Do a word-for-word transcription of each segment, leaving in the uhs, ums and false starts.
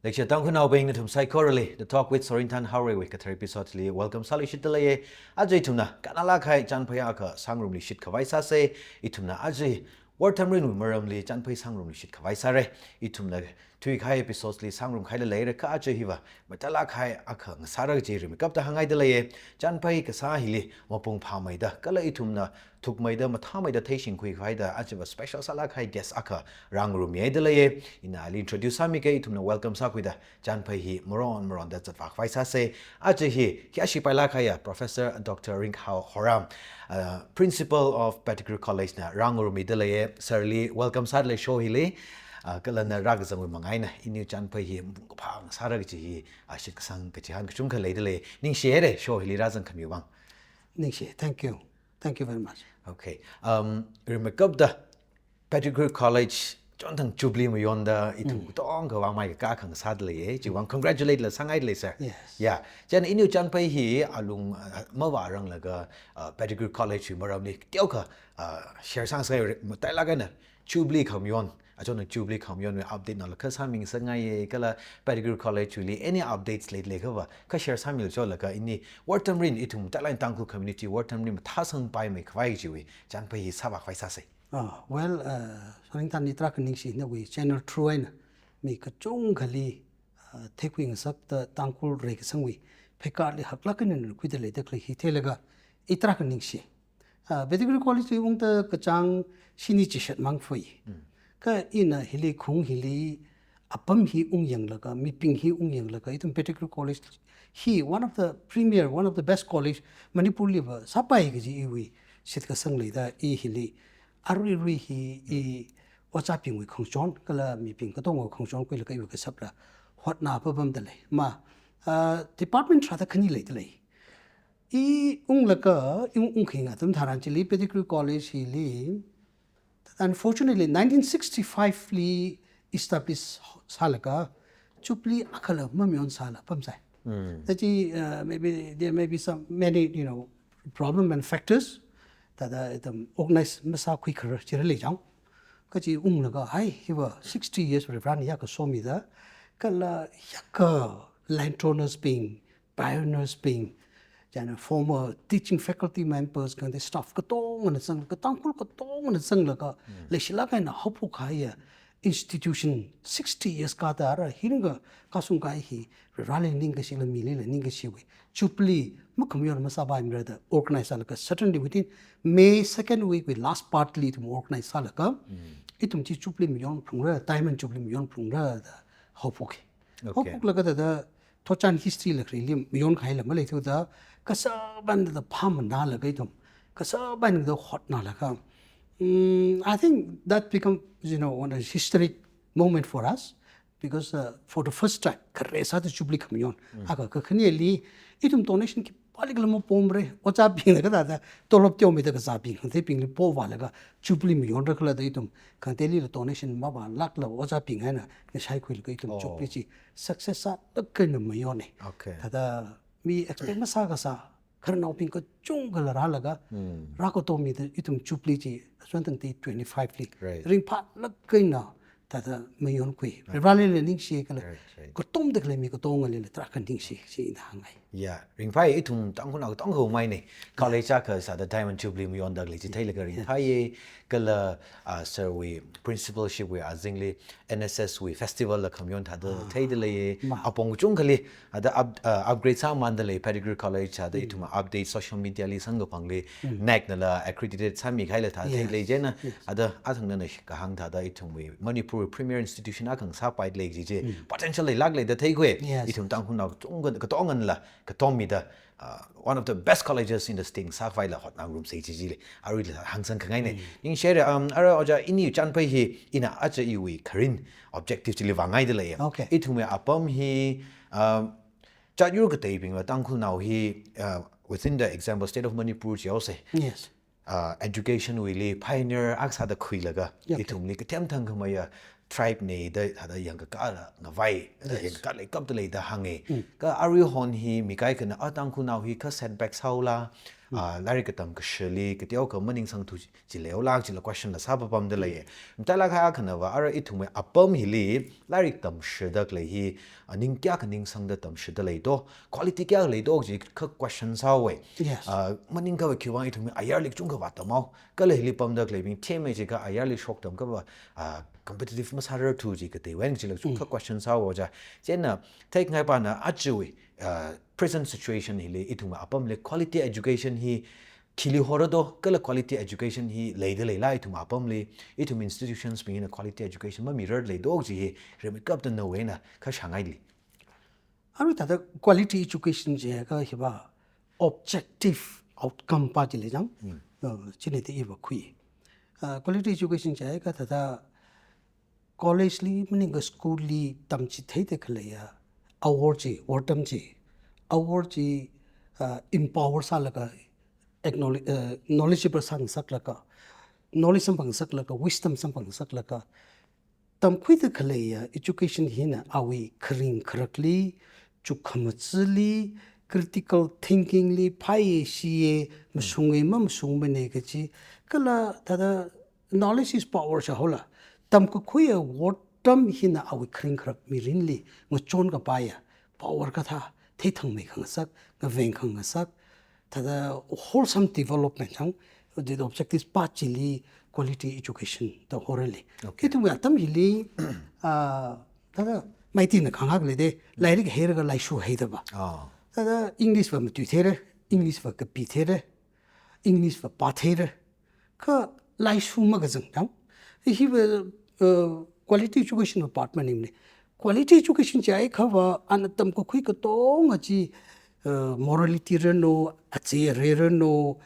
Leishiya Tangkhulnaobing, nathum saikorali The Talk with Sorinthan Haorei wui kathar episode li welcome sāluishitda leiya. Aja ithumna kannalāk kahai chānphai akha sāngarumluishit khavai sāsa. Ithumna aja wortamrin wui maramli chānphai sāngarumluishit khavai sāra. Ithumna thuikahai episode li sāngarum kahaila leira, kha aja hiva matailāk kahai akha ngasāra kaji rimeikapta hāngngaida leiya. Chānphai kasā hili mapung phāmeida kala ithumna thukmeida, mathāmeida theishingkhui kahaida ajava special sālāk kahai guest akha rāngarummihaida leiya. Ina ali introduce sāmika, ithumna welcome sākhuida chānphai hi maron maronda zatvā khavai sāsa. Aja hi khayāshi pailāk kahaiya Professor Doctor Ringhao Horam, uh, Principal of Pettigrew College na rāngarummida leiya. Sir li welcome sāda lei show hili. Uh, kala na rākazangwui manga eina iniwui chānphai hi mapung kaphā ngasāra kaji hi, uh, shitkasang kachihān kachungkha leida lei. Ningshihaira show hili rāzangkhamiwui vang. Ningshi, thank you. Thank you very much. Okay. Um, rimeikapta Pettigrew College chonthang Jubilee mayonda ithum Mm. katongkha vāmei kakā akha ngasāda leiya. Chiwui vang congratulate la sāngaida lei, sir. Yes. Yeah. Chieina iniwui chānphai hi alung, uh, mavāranglaga, uh, Pettigrew College wui maramli teokha, uh, share sāngasakngai, matailāk eina Jubilee khamayon, achonna Jubilee khamayonwui update nala kha sāmingasakngaiya, kala Pettigrew College wuili any updates leida leiakhava kha share sāmilu cholaga ini wortamrin, ithum matailāk eina Tangkhul community wortamrin mathāsangpaimei khavai chiwui chānphai hi sāvā khavai sāsa. Ah, well, uh, Sorinthan, ina tarākha ningshi, nawui channel through eina mi kachungkhali, uh, theikhui ngasakta Tangkhul reikasangwui pheikali haklāk eina khuida leida khalei hi theilaga ina tarākha ningshi. Ah, Pettigrew College li ungda kachāng shini chishat mang fui. Mm. Kha ina hili khung hili apam hi ungyanglaga, mibing hi ungyanglaga, ithum Pettigrew College hi one of the premier, one of the best college Manipur liva sāpai kaji iwui shitkasang leida i hili aruirui hi i ojābingwui khangachon kala mibing katongawui khangachon khuilaga iwui kashapla hotnā papamda lei. Ma, ah, department tharāda khani leida lei. I unglaga, i ung, ungkhayi atam tharan chili Pettigrew College hili, unfortunately, nineteen sixty-five li establish sālaga, Jubilee akhala mamayon sāla pamsai. Mm. That is, uh, maybe there may be some, many, you know, problem and factors that, uh, the organize masākhui kharar chira lei chang. Kachi unglaga, hai, hiva sixty years Reverend ya kasomida, kala yaka landowners bing, pioneers bing, chieina former teaching faculty members, khangatei staff katongana zang, ka Tangkhul katongana zanglaga, Mm. leishilāk eina haophok kahaiya institution sixty years kāda rā, hi ringkha kasung kahai hi, Vareli ningkashila milila ningkashiwui Jubilee makhamayon masāpaimara da organize sālaga, certainly within May second week wui last part li ithum organize sālaga, Mm. ithum chi Jubilee mayon phalungra, Diamond Jubilee mayon phalungra da haophoka. Okay. Haophoklaga thāda thotchan history la khareli mayon kahaila maleithuda, kasāpanda phāmānālaga ithum, kasāpanda hotnālaga. Mm, I think that become, you know, one of the historic moment for us, because, uh, for the first time, khare sāda Jubilee khamayon. Mm. Akha kakhaneli, ithum donation khipālikhala mapomra, ojābingna kathāda tolop teomida kazābing, khangateibingli povālaga, Jubilee mayonra khala da ithum, khangateilila donation mavālākla ojābing eina, ngashaikhuilaga ithum Oh. Jubilee chi success sālāk eina mayona. Okay. Thāda mi expect masākasā, khararnaobing kachungkhala rālaga, Mm. rākatomida ithum Jubilee chi, aswan tangte twenty-five li. Right. Ringphālāk eina, thāda mayonkhui. Right. Vareli ningshi kala, Right, right. katomda khalei mi katongalila tarākha ningshi, chi ina hāngngai. Yeah, ringphāya ithum Tangkhulnao katonga khaumai ne. College akha sāda Diamond Jubilee mayonda khalei chi Yeah. theilaga Yeah. ringphāya, kala, ah, sir wui principalship wui azingli N S S wui festival la khamayon thāda Ah. theida leiya, Ma. apong kachungkhali, thāda up-, ah, upgrade sāmānda lei Pettigrew College thāda Mm. ithum update social media li samkaphangli, Mm. NAAC nala accredited sāmikahaila thāda Yes. theida lei chieina, Yes. thāda athang nana kahāng thāda ithumwui Manipur premier institution akha ngasāpaida lei kaji chi, Mm. potential leilāk lei da theikhui, Yes. ithum Tangkhulnao katonga, katonganala, katommida, uh, one of the best colleges in the state sākhavaila hotnāngarumsa kaji chili, aruila hāngsang khangaina. Mm. Ningshira, um, ara ojā ini chānphai hi ina aja iwui kharin objective chili vāngaida leiya. Okay. Ithumwui apam hi, um, jāt yur kateibingva Tangkhulnao hi, uh, within the example state of Manipur chi haosa. Yes. Uh, education wuili pioneer akha sāda khuilaga, Okay. ithumli kathem thangkhameiya tribe na da, thāda yangkakāla ngavai, Yes. yangkakā leikapta lei da hānga. Mm. Kha aruihon hi mi kaikhana, ah, Tangkhulnao hi kha setback sāhaola, ah, lairik katam kashili, kateokha maningsangthu chi, chi leihaola chila question la sāpapamda leiya. Matailak hai akhanava, ara ithumwui apam hili, lairik tamshida khalei hi, ah, ning kayākha ningsangda tamshida leido, quality kayākha leido chi kha question sāhaowa. Yes. Ah, maningakha khiwuivang ithumwui ayarli kachungkha vātamhao. Kala hili pamda khaleibing themmei jiakha ayarli shoktam akhava, ah, competitive masārarthu chi kateiwui eina chila kachungkha question sāhaowa ja. Chieina, theikhangaipana ajawui, ah, present situation hili ithumwui apamli quality education hi khili horado, kala quality education hi leida leila ithumwui apamli, ithum institutions bingna quality education mamirar leido chi hi rimeikapta nawui eina kha shāngaili. Arui thāda quality education jiakha hiva objective outcome pa chi lei jang. Uh, chili te iva khui. Uh, quality education jiakha thāda college li maningakha school li tamchitheida khaleiya awor chi, wortam chi, awor chi, uh, empower sālaga, acknowledge, uh, knowledgeable sāngasaklaga, knowledge samphangngasaklaga, wisdom samphangngasaklaga, tamkhuida khaleiya education hina awui kharing kharakli, chukkhamathāli, critical thinking li, phāya shiya, mashunga mamashungmana kaji, kala thāda knowledge is power jihaola. Tamkakhuiya wortam hina awui kharing kharak mirinli ngachon kapaiya power kathā, theithangmei khangasak, ngaveng khangasak, thāda wholesome development jang, the objectives pa chili quality education da horali. Okay. Ithumwui atam hili, ah, thāda maitina khangak leida, lairik heilaga laishu heida va. Ah. Thāda English va matuitheira, English va kapitheira, English va pātheira. Kha laishu makazang jang. Hiva, uh, quality education va part maningmana. Quality education jiakhava ana tamkakhui katonga chi, uh, morality ranu, ache are ranu,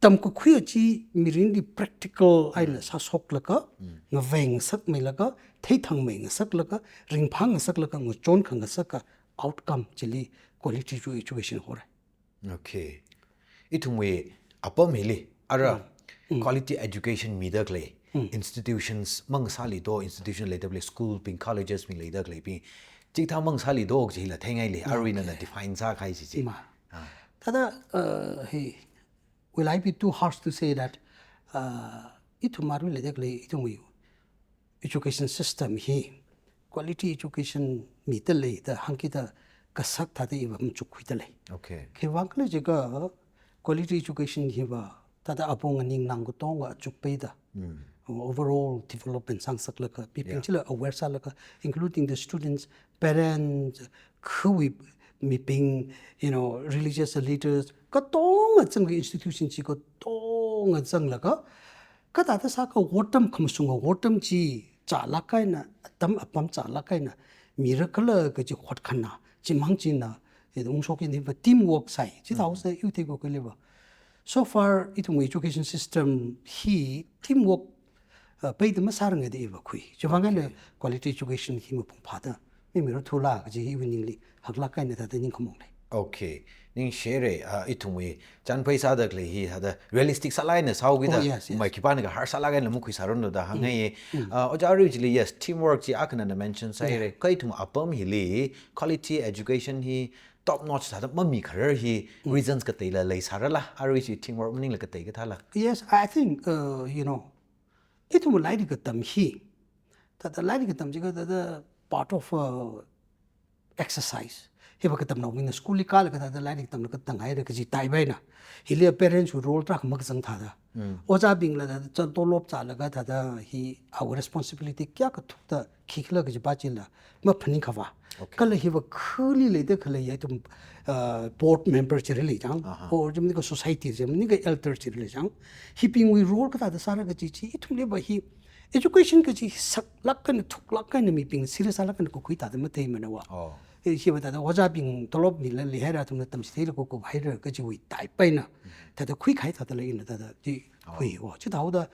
tamkakhui chi mirinli practical eina sāshoklaga, ngaveng ngasakmeilaga, theithangmei ngasaklaga, ringphā ngasaklaga, ngachon khangasaka outcome chili quality edu-, education hora. Okay. Ithumwui apam hili, ara quality education mida khalei institutions mangasāli do, institution leida khalei school bing, colleges bing leida khaleibing, chikathā mangasāli do kaji hila theingaili, arui nana define sākahai chi chi. Ma. Ah. Thāda, uh, hi, will I be too harsh to say that, uh, ithum arui leida khalei ithumwui education system hi quality education mida leida hāngkida kasak thāda iva machukkhuida lei. Okay. Khiwuivang khala jiakha quality education hiva thāda apong aning nang katonga achukpeida. Overall development sāngasaklaga, mibing chila aware sālaga, including the students, parents, khawui mibing, you know, religious leaders, katonga zanglaga institution chi katonga zanglaga, kathāda sākha wortam khamashunga wortam chi chālak eina, atam apam chālak eina, mira khala kaji hotkhana, chimang china, ungshok yin hiva teamwork sai, chithāhaosa iwui theikakhuiliva. So far, ithumwui education system hi teamwork, uh, peida masāranga da iva khui. Chiwuivang eina quality education hi mapung phāda mimirarthula kaji hi iwui ningli haklak eina thāda ningkhamong lei. Okay. Ningshire, ah, ithumwui chānphai sāda khalei hi thāda realistic sālāk eina sāhaokida, oh, yes, yes, mai khipānakha har sālāk eina makhuisāranu da hāngngaiya. Ah, ojā Arui chili, yes, teamwork chi akha nana mention sāhaira. Kha ithum apam hili quality education hi top notch sāda mamikharar hi reasons kateila leisārala, arui chi teamwork maningla katei kathāla? Yes, I think, uh, you know, ithum lairik katam hi, thāda lairik katam jiakha thāda part of, uh, exercise. Hiva katamnaobingna school li kālaga thāda lairik tamlaga tanghaira kaji type eina, hili parents wui role tarākha makazang thāda. Ojābingla thāda chān tolop chālaga thāda hi awui responsibility kayākha thukda khikhala kaji pa chila maphaning khava. Okay. Kala hiva khali leida khalei ya ithum, uh, board member chili lei jang, or jimni ka society jimni ka elder chili lei jang, hibingwui role kathāda sāra kaji chi ithumliva hi education kaji saklāk eina thuklāk eina mibing serious sālāk eina kakhui thāda matheimana va. Oh. Eh, hiva thāda ojābing tolop mila leihaira, athumna tamchitheilaga kup haira kajiwui type eina thāda khuikahai thāda lei ina thāda chi khui va. Chithāhaoda,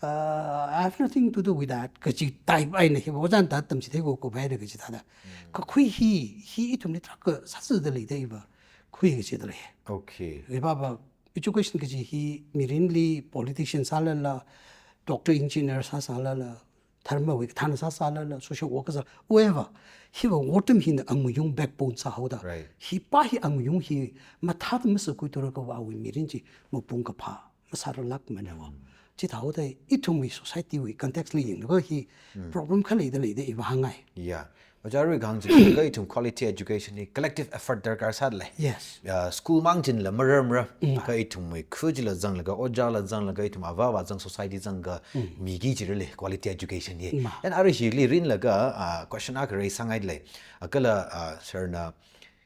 uh, I have nothing to do with that kaji type eina hiva ojāna thāda tamchithei kup haira kaji thāda kakhui hi, hi ithumli tarākha sāzada leida iva khui kachida lei. Okay. Hiva va education kaji hi mirinli politician sālala, doctor, engineer sāsālala, dharmawui kathāna sāsālala, social worker sā, whoever. Hiva otram hina angayung backbone sāhaoda. Right. Hi pa hi angayung hi mathāda masākhuithura kha awui mirin chi mapung kaphā masārarlākmana wo. Chithāhaoda ithumwui society wui context li yanglaga hi problem khalei da lei da i vāhāngai. Yeah. Ojā Rui kahāng chi kha ithum quality education hi collective effort darkar sālei. Yes. Uh, school mang chinla mararmara. Mm. Kha ithumwui khu chila zanglaga, ojāla zanglaga, ithum avā avā zang society zanglaga miki chirale quality education hi. Ma. And arui hili rinlaga, uh, question akha rai sāngailei. Akhala, uh, sir na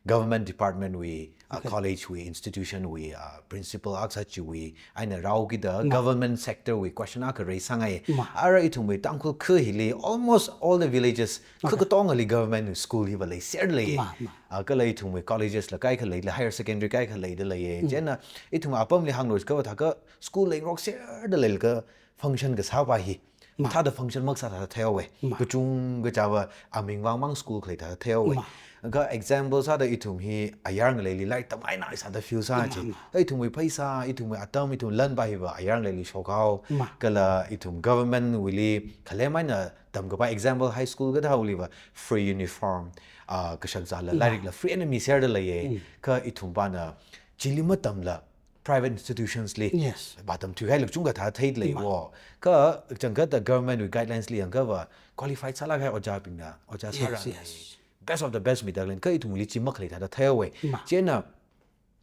government department wui, uh, okay, college wui, institution wui, uh, principal akha sā chiwui, eina rao kida, ma, government sector wui question akha rai sāngai. Ma. Ara ithumwui Tangkhul khu hili almost all the villages, okay, khu katongali government school hiva leiserlei. Ma, ma. Akhala ithumwui colleges la kaikha leilei, higher secondary kaikha leida leiye. Mm. Chieina ithum apamli hānglu kathākha school leingarokserda leilakha function kasā pa hi. Ma. Thāda function makasā thāda theihaowe. Ma. Kachungkha chāva aming vāngmang school khalei thāda theihaowe. Ma. Kha example sāda ithum hi ayar ngaleili lairik tamngainai sāda feel sā chi. Ma, ma. Ithumwui pheisā, ithumwui atam, ithum lan pa hiva ayar ngaleili shokhao. Ma. Kala ithum government wuili khalem eina tamkapai example high school kathāwuiliva free uniform, ah, kashak zāla, ma, lairik la free eina miserda leiye. Mm. Kha ithum pana chili matamla private institutions li, yes, vātamthuihailāk kachungkha thāda theilei, ma, wo. Kha changkhatta government wui guidelines li yangkha va qualified sālāk kahai ojābingna ojā, yes, sāra, yes, best of the best mida lei, kha ithumli chi makhalei thāda theihaowe. Ma. Chieina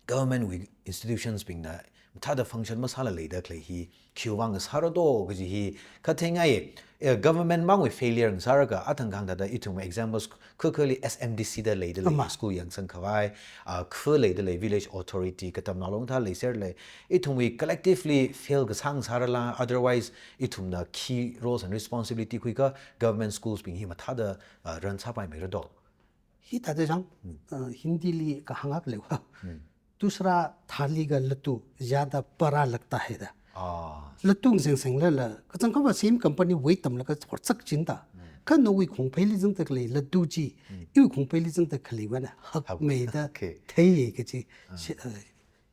government wui institutions bingna thāda function masāla leida khalei hi khiwui vang sāra do kaji hi kha theingai. Eh, government mangwui failure sāra kha athang kahāng thāda ithum examples khukhali S M D C da leida lei, ma, school yangsang khavai, ah, khu leida lei, village authority, katamnao long thāda leiserlei. Ithumwui collectively fail kasā sārala, otherwise ithumna khi roles and responsibility khuikha government schools bing hi mathāda, ah, run sāpaimeira do. Hithāda chang, mm, uh, Hindi li kahāng akha leiwa. Mm. "Dusra thali ka laddu zyada bara lagta hai" da. Ah. Laddu ngaseng senglala, kachangkhawa same company wui tamlaga horsak chinda. Mm. Kha nawui khongpheili zangda khalei laddu chi, mm, iwui khongpheili zangda khalei vana hak, hak, meida, okay, theiye kachi, ah, shi-, uh,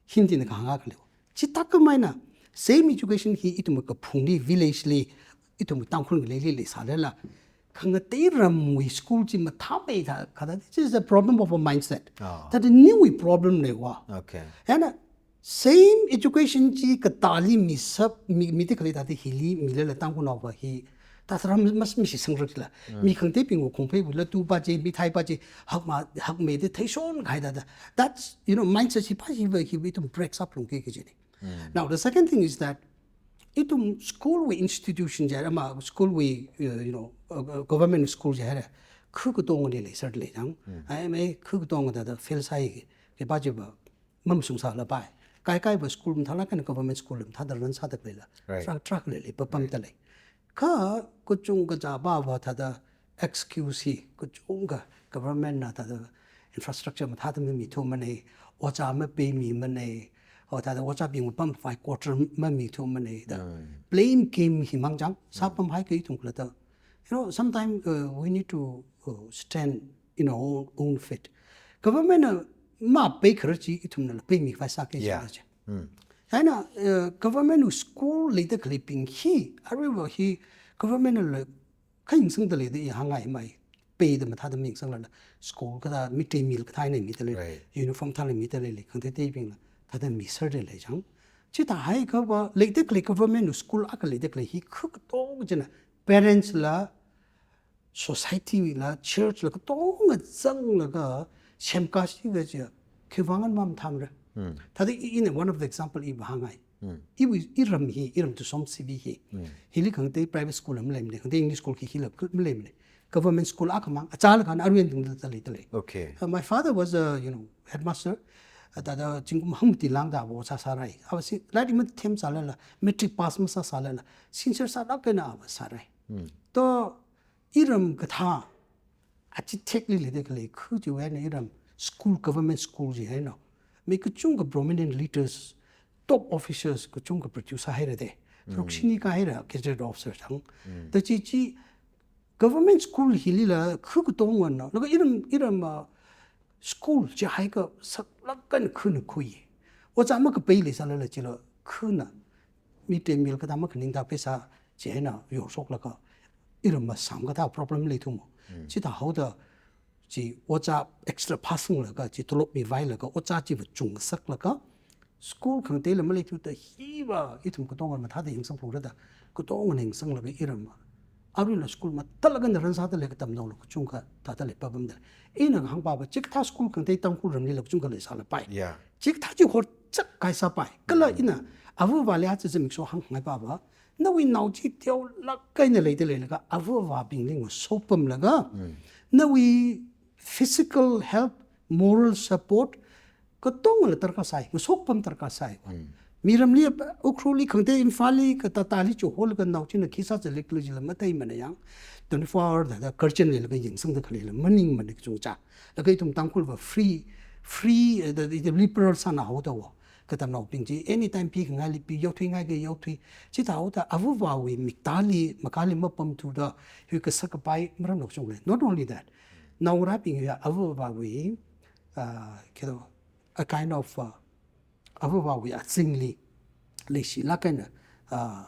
Hindi na kahāng akha leiwa. Chithākhamei eina, same education hi ithum kaphungli, village li, ithum Tangkhul ngaleili leisālala, khangatei ramwui school chi mathāmeida, kathāda, this is a problem of a mindset. Ah. Thāda nawui problem leiwa. Okay. Eina, same education chi katāli misā, mi, mida khalei thāda hili, milala Tangkhulnaova hi, thāda ram mas, misi sangrak la. Mm. Mi khangateibingwui khongpheiwui laddu pa chi, mithai pa chi, hakma, hakmeida theishon kahai thāda. That's, you know, mindset hipa hiva, hiva ithum break sāphalungki kajina. Mm. Now, the second thing is that ithum school wui institution jihaira, ma school wui, uh, you know, uh, uh, government school jihaira, khu katongali leiserlei chang. Mm. I M A khu katonga thāda fail sāi, khipa chiva mamashungsālapai. Kaikaiva school mathālāk eina government school mathāda run sāda leila. Right. Truck, truck leili, papam, right, da lei. Kha kachungkha chāpava thāda excuse hi, kachungkha government na thāda infrastructure mathāda mamithumana, ojā mapeimimana, o thāda ojābingwui pamkhavai quarter mamithumana da. Mm. Blame game hi mang chang, mm, sāpamhai kha ithum khalatta. You know, sometimes, uh, we need to, uh, stand in our own, own feet. Government na mapeikharar chi ithumnala peimikhavai sāki, yeah, chi. Mm. Chieina, uh, government wui school leida khaleibing hi, aruiva hi government nala kha yangsangda leida i hāngngaimei. Peida mathāda mayangsangla, school kathā, mid day meal kathā eina mida lei, right, uniform thāla mida leilei, khangateiteibingla thāda miserda lei chang. Chithāhaiakhava, leida khalei government wui school akha leida khalei hi khu katong china, parents la, society la, church la, katonga zanglaga semkāsi kaja, khiwui vang mathāmara. Hmm. Thāda i, in one of the example i vāhāngai. Hmm. Iwui, iram hi, iram Tusom C V hi. Hmm. Hili khangatei private school maleimana, khangatei English school hi hila maleimana. Government school akhamang, achālakha aruiwui eina tungda leida lei. Okay. Uh, my father was a, you know, headmaster. Uh, thāda zingkum hangmati lāngda ava sāsārai. Ava si, lairik mathemsālala, matric pass masāsālala, sincere sālāk eina ava sārai. Hmm. To, iram kathā, achi thekli leida khalei khu chiwui eina iram school, government school jihaina, mi kachungkha prominent leaders, top officials kachungkha produce sāhaira de. Mm. Rukshini kahaira, gazetted officer chang. Mm. Thāda chi chi government school hilila khu katongana, laga iram, iram, ah, school jihaikha saklāk eina khuna khui. Ojā makapei leisālala chila khuna mid day meal kathā makhaningda pheisā, chieina yorshoklaga, iram masam kathā problem leithumo. Chithāhaoda chi ojā extra phāsanglaga, chi tolop mivailaga, ojā chiva chungsaklaga, school khangateila maleithuda hiva ithum katonga mathāda yangsangphungra da, katongana yangsanglaga iram. Aruila school mathālāk eina run sādalei, katamnaola kachungkha thādalei, papamdalei. Ina kahāng pava, chikathā school khangatei Tangkhul ramlila kachungkha leisālapai. Yeah. Chikathā chi horchak kaisāpai. Kala ina, avāvali aja zimiksho hāngngai pava, nawui nao chi teolāk eina leidaleilaga, avāvabingli ngasopamlaga, nawui physical help, moral support, katongala darkar sai, ngasopam darkar sai. Miramli, Ukhrulli khangatei, Imphalli, kathāthāli chiholaga nao china khi sāzatlikhala jila matheimana yang, twenty-four hour thāda guardian leilaga yangsangda khaleila maningmana kachungcha. Laga ithum Tangkhulva free, free, eh, the, the liberal sāna haoda wo. Katamnaobing chi anytime pi khangaili pi, yaothuingai kha yaothui. Chithāhaoda avāvawui miktāli, makali mapamthuda, hui kasā kapai maram lok chunglei. Not only that, naongarābing hiya avāvawui, uh, kito, a kind of, uh, avāvawui azingli leishilāk eina, ah,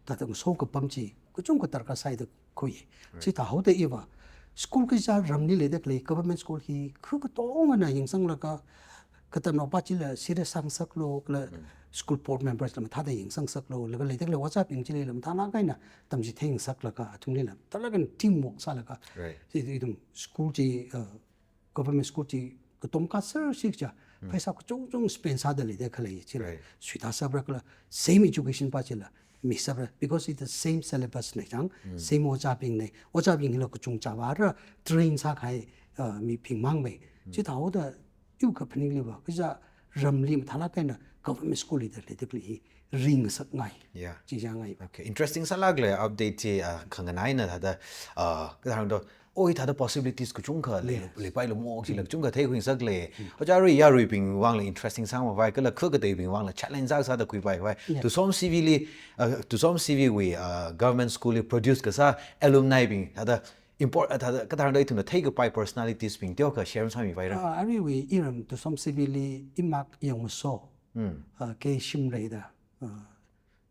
thāda ngaso kapam chi kachungkha darkar sai da khui. Right. Chithāhaoda iva, school kazā ramli leidalei, government school hi kha katongana yangsanglaga, katamnao pa chila serious sāngasaklu, kala school board members la mathāda yangsangsaklu, laga leidalei ojābing chilila mathālāk eina tamchithei ngasaklaga, athumlila mathālāk eina teamwork sālaga, Right. chi, chi ithum school chi, uh, government school chi katom kaser sikcha, pheisā kachungchung spend sāda leida khalei chila, Right. suita sabra kala same education pa chila misabra, because it's the same syllabus nei chang, same ojābing nei, ojābing hila kachungcha vāra train sākahai, uh, mibing mangmei. Chithāhaoda iwui kaphaningliva, kazā ramli mathālāk eina government school li da leidalei hi ringngasakngai. Yeah. Chi yangngai. Okay, interesting sālāklei update chi, ah, khanganai eina thāda, ah, kathāda, oi thāda possibilities kachungkha lei, Yes. leipailu mo, chila kachungkha theikhuingasaklei. Ojā arui yaruibing vangla interesting sāngmavai, kala kha kateibing vangla challenge sā sāda khuipaivai. Yeah. Tusom C V li, ah, Tusom C V wui, ah, government school li produce kasā alumni bing, thāda import, ah, thāda, kathāda ithumna theikapai personalities bing teokha share sāmivaira. Ah, aruiwui iram Tusom C V li imak yangmaso, ah, K Shimray da, ah,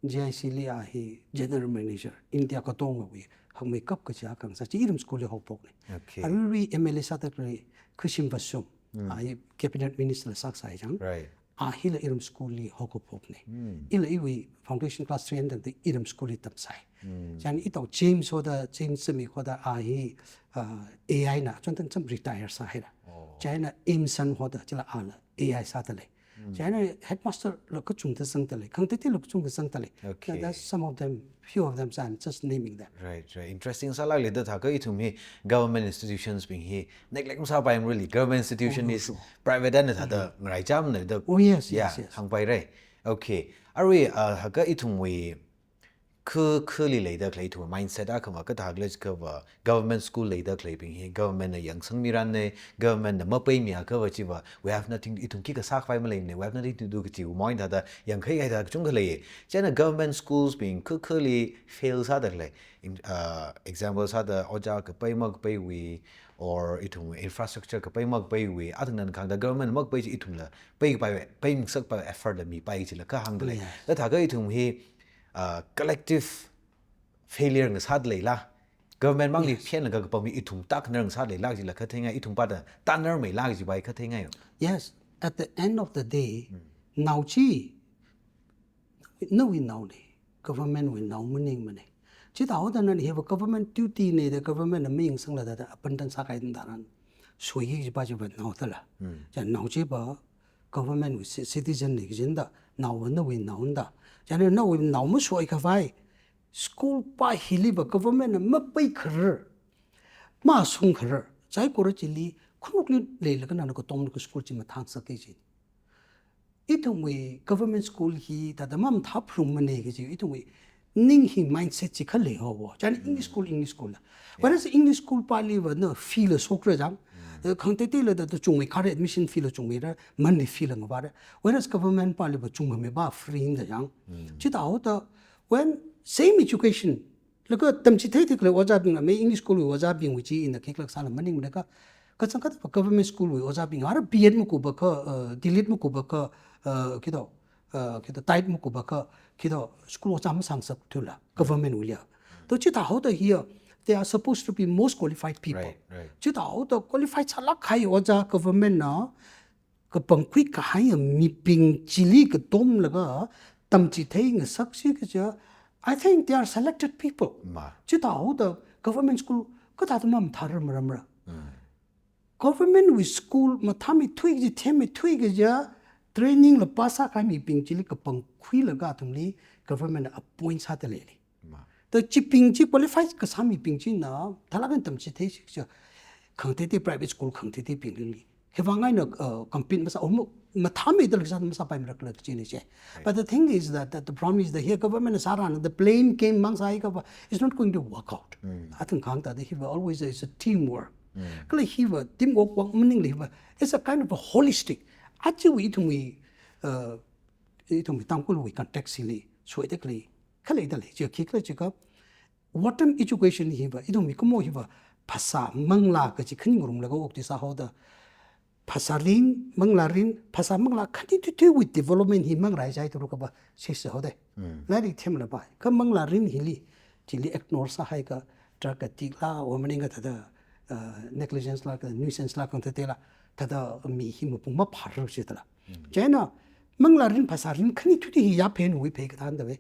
G I C li a hi General Manager, India katongawui hangmeikap kachi akha ngasā chi iram school li haophoknei. Okay. Aruirui M L A sādalei Khashim Vashum, a hi Cabinet Minister la sākasai chang. Right. A hila iram school li haokaphoknei. Ila iwui foundation class three eina tangda iram school li tamsai. Chieina itao James hoda, James Zimik hoda a hi, uh, A I na, chon tang cham retire sāhaira. Oh. Chieina Emerson hoda, chila ala A I sādalei. Chieina headmaster la kachungda zangdalei, khangateiteila kachungda zangdalei. Okay. That, that's some of them, few of them, so I'm just naming them. Right, right. Interesting sālāklei da thākha ithum hi government institutions bing hi neglect masāpaimara, really. Government institution Oh, is sure. private eina thāda ngaraichāmana da. Oh, yes, Yeah, yes, yes. hāngpaira. Okay. Arui, ah, thākha ithumwui kha, khali leida khalei ithum mindset akhama kathā khalei kava government school leida khaleibing hi government na yangsangmirana, government na mapaimi akhava chiva, we have nothing, ithum khikha sākhavai maleimana, we have nothing to do kachi, umoin thāda yangkhai kaida kachungkha lei. Chieina government schools bing kha, khali fail sāda khalei, in, uh, example sāda ojā kapai makapaiwui, or ithum infrastructure kapai makapaiwui, athang nan khangda government makapai chi ithumla pai kapai, paingasakpai effort la mipai chila kha hāngdalei. Yes. Da thākha ithum hi, uh, collective failure ngasāda leila, government mangli Yes. phenlaga kapam hi ithum tākhanar ngasāda leila chila kha theingai, ithum pāda tānarmeila kajiva kha theingai. Yes, at the end of the day, nao chi, nawui naonei, government wui nao maningmanei. Chithāhaoda nana hiva government duty nei da government na mayangsangla da, da abandon sākahai tharan, suiki kajiva chiva nao dala. Chieina nao chiva government wui ci-, citizen nei kajida, naova nawui naona da. Chieina nawui nao masoi khavai, school pa hiliva government na mapaikharar, masungkharar, saikora chili, khanukli leilaga nana katomlaga school chi mathāngasakki kaji. Ithumwui government school hi thāda mamathāphalungmanei kaji, ithumwui ning hi mindset chi khalei haowa. Chieina English school, English school la. Whereas English school paliva na fee la shokra chang, eh, khangateiteila thāda chungmei kare, admission fee la chungmeira, monthly fee la ngavāra. Whereas government paliva chungmei pa free da chang. Chithāhaoda, when same education, laga tamchithei thei khalei ojābing la, mi English school wui ojābingwui chi ina khiklak sāla maningmana kha, kachangkhat pa government school wui ojābing, ara B Ed makupa kha, uh, D Litt makupa kha, uh, kito, uh, kito, TiT makupa kha, kito, school ojā masāngasakthula, government wuiya. To chithāhaoda hiya, they are supposed to be most qualified people. Right, right. Chithāhaoda qualified sālāk kahai ojā government na kapangkhui kahai mibing chili katomlaga tamchithei ngasaksi kaja, I think they are selected people. Ma. Chithāhaoda government school kathāda mamathārar maramra. Government wui school mathāmeithui kaji, themmeithui kaja, training la pass sākahai mibing chili kapangkhuilaga athumli government appoint sāda leili. Ma. To chibing chi qualified kasā mibing china, thālāk eina tamchitheisi kaja, khangateitei private school khangateiteibingli. Hiwui vang eina, uh, compete masā, oh, ma-, mathāmeida la kasā masāpaimara khala kajina chi. But the thing is that, that the problem is that here government sārāna, the blame game mang sāhaiakha va, it's not going to work out. Athang kahāng thāda hiva always is a teamwork. Kala hiva teamwork work maningla hiva, it's a kind of a holistic. Achiwui ithumwui, uh, ithumwui Tangkhulwui context hili, suida khalei, khaleida lei, chi khi khala jiakha, Western education hiva, ithumwui kumo hiva, phasā manglā kaji khani ngarumlaga okthui sāhaoda, phasā rin, manglā rin, phasā manglā khani thuithuiwui development hi mangrāi jai turu kaba sese haoda. Lairik themlapai. Kha manglā rin hili, chili ignore sāhaiakha, drug addict la, or maningakha thāda, uh, negligence la, kha nuisance la, khangateitei la, thāda mi hi mapung maphārar jida la. Chieina, manglā rin phasā rin khani thuithui hi yaphenwui phei kathānda ve.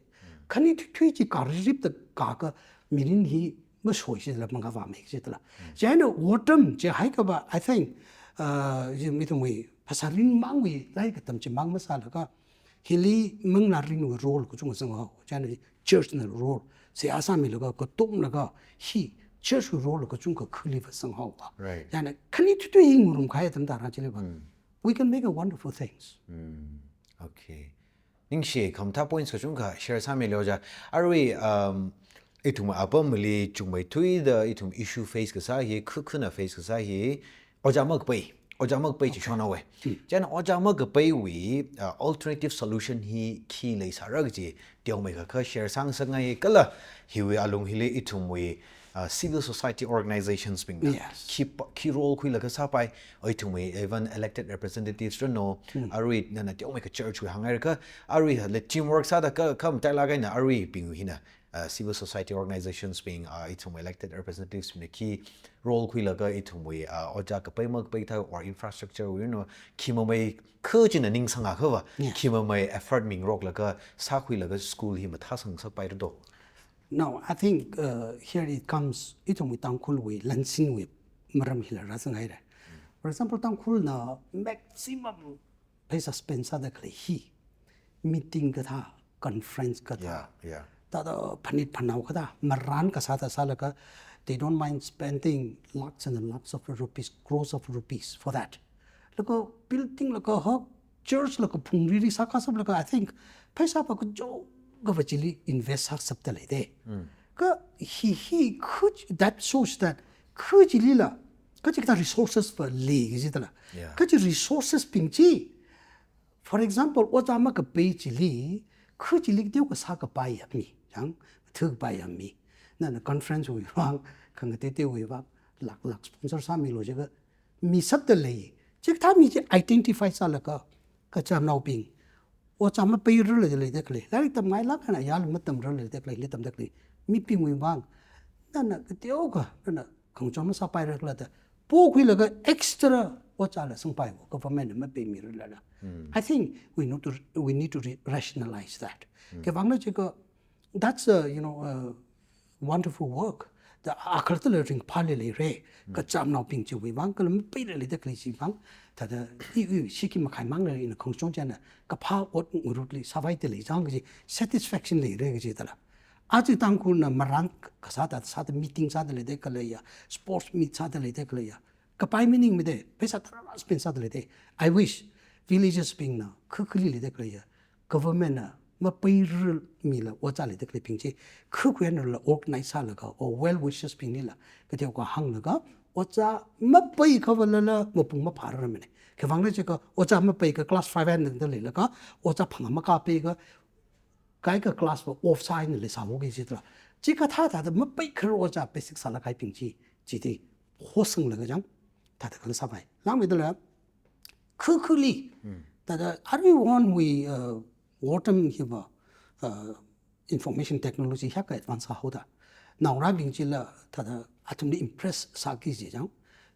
Khani thuithui chi kariripda kaka mirin hi masoi jida la mangavāmei jida la. Chieina Western jihaikha va, I think, uh, ji mi ithumwui phasā rin mangwui lairik katam chi mang masālaga, hili manglā rinwui role kachungkha sanghao. Chieina church na role, seihā sāmilaga, katomlaga, hi church wui role kachungkha khaliva sanghaowa. Right. Chieina khani thuithui hi ngarumkahai atam tharan chili va, we can make a wonderful things. Okay. Ningshi, khamathā points kachungkha share sāmilu ojā. Arui, um, ithum apamli chungmeithuida ithum issue face kasā hi, khakhana face kasā hi, ojā makapai, ojā makapai chi shonhaowa. Chieina ojā makapaiwui, uh, alternative solution hi khi leisāra kaji teomeikha kha share sāngasakngai kala hiwui alung hili ithumwui, uh, civil society organizations bingna Yes. khi pa-, khi role khuilaga sāpai, ithumwui even elected representatives rano, arui nana teomeikha church wui hānghairakha, arui le teamwork sāda kha, kha matailāk eina aruibing hina, uh, civil society organizations bing, uh, ithumwui elected representatives bingna khi role khuilaga ithumwui, uh, ojā kapai makapai thā or infrastructure wui, you know, khi mamei kha china ningsangakhava, Yes. khi mamei effort mingaroklaga sākhuilaga school hi mathāsangngasakpaira do. Now, I think, uh, here it comes, ithumwui Tangkhulwui lansinwui maram hila rāsanghaira. For example, Tangkhulna maximum pheisā spend sāda khalei hi meeting kathā, conference kathā, Yeah, yeah. thāda phanit phanao kathā, marān kasā thā sālaga, they don't mind spending lakhs and lakhs of rupees, crores of rupees for that. Laga building laga hak, church laga phungriri sākasap laga, I think, pheisā pa kachungkhava chili invest sāsapda leida. Kha hi hi khuj, that shows that khuj chilila, kachikathā resources va lei kajida la. Yeah. Kachi resources bing chi, for example, ojā makapai chili, khuj chili teokha sākapai ya mi, yang, thukpai ya mi. Nana conference wui vang, khangateiteiwui vang, lakh lakh sponsor sāmilu jiakha, misapda lei. Chikathā mi chi identify sālaga, kachamnaobing, ojā mapairarla leida khalei, lairik tamngailāk eina ayarli matamrarla leida khalei, li tamda khalei mibingwui vang, nana kateokha, nana khangachon masāpaira khala da, pokhuilaga extra ojāla sangpaiwo, government na mapaimirarla. I think we need to, we need to re-, rationalize that. Khiwuivang jiakha, that's a, you know, a wonderful work. Da akhalattala ringphāli leira. Kachamnaobing chiwui vang, kala mapaila leida khalei chiwui vang, thāda i, i, shiki makhaimangla ina khangachon china, kaphā ot ngarutli sāvaida lei chang kaji satisfaction leira kajida la. Aja Tangkhulna marān kasā thā sāda meeting sāda leida khaleiya, sports meet sāda leida khaleiya, kapai maningmada, pheisā tharā spend sāda leida. I wish villages bingna khakhali leida khaleiya, government na mapairarmila ojā leida khaleibing chi, khakhuiyanarla organize sālaga, or well wishers binglila kateokha hānglaga, ojā mapaikhavalala mapung maphārarmana. Khiwuivang jiakha ojā mapaikha class five eina tangda leilaga, ojā phangā makāpaikha, kaikha class va off sāhaina leisāhaoki jida la. Chikathā thāda mapaikharar ojā basic sālāk kahaibing chi, chithāda hosanglaga chang, thāda khala sāpai. Langmeida la, khukhuli, thāda aruiwui, uh, Western hiva, uh, information technology hiyākha advance sāhaoda. naongarābing chila thāda athumli impress sāki kaji chang,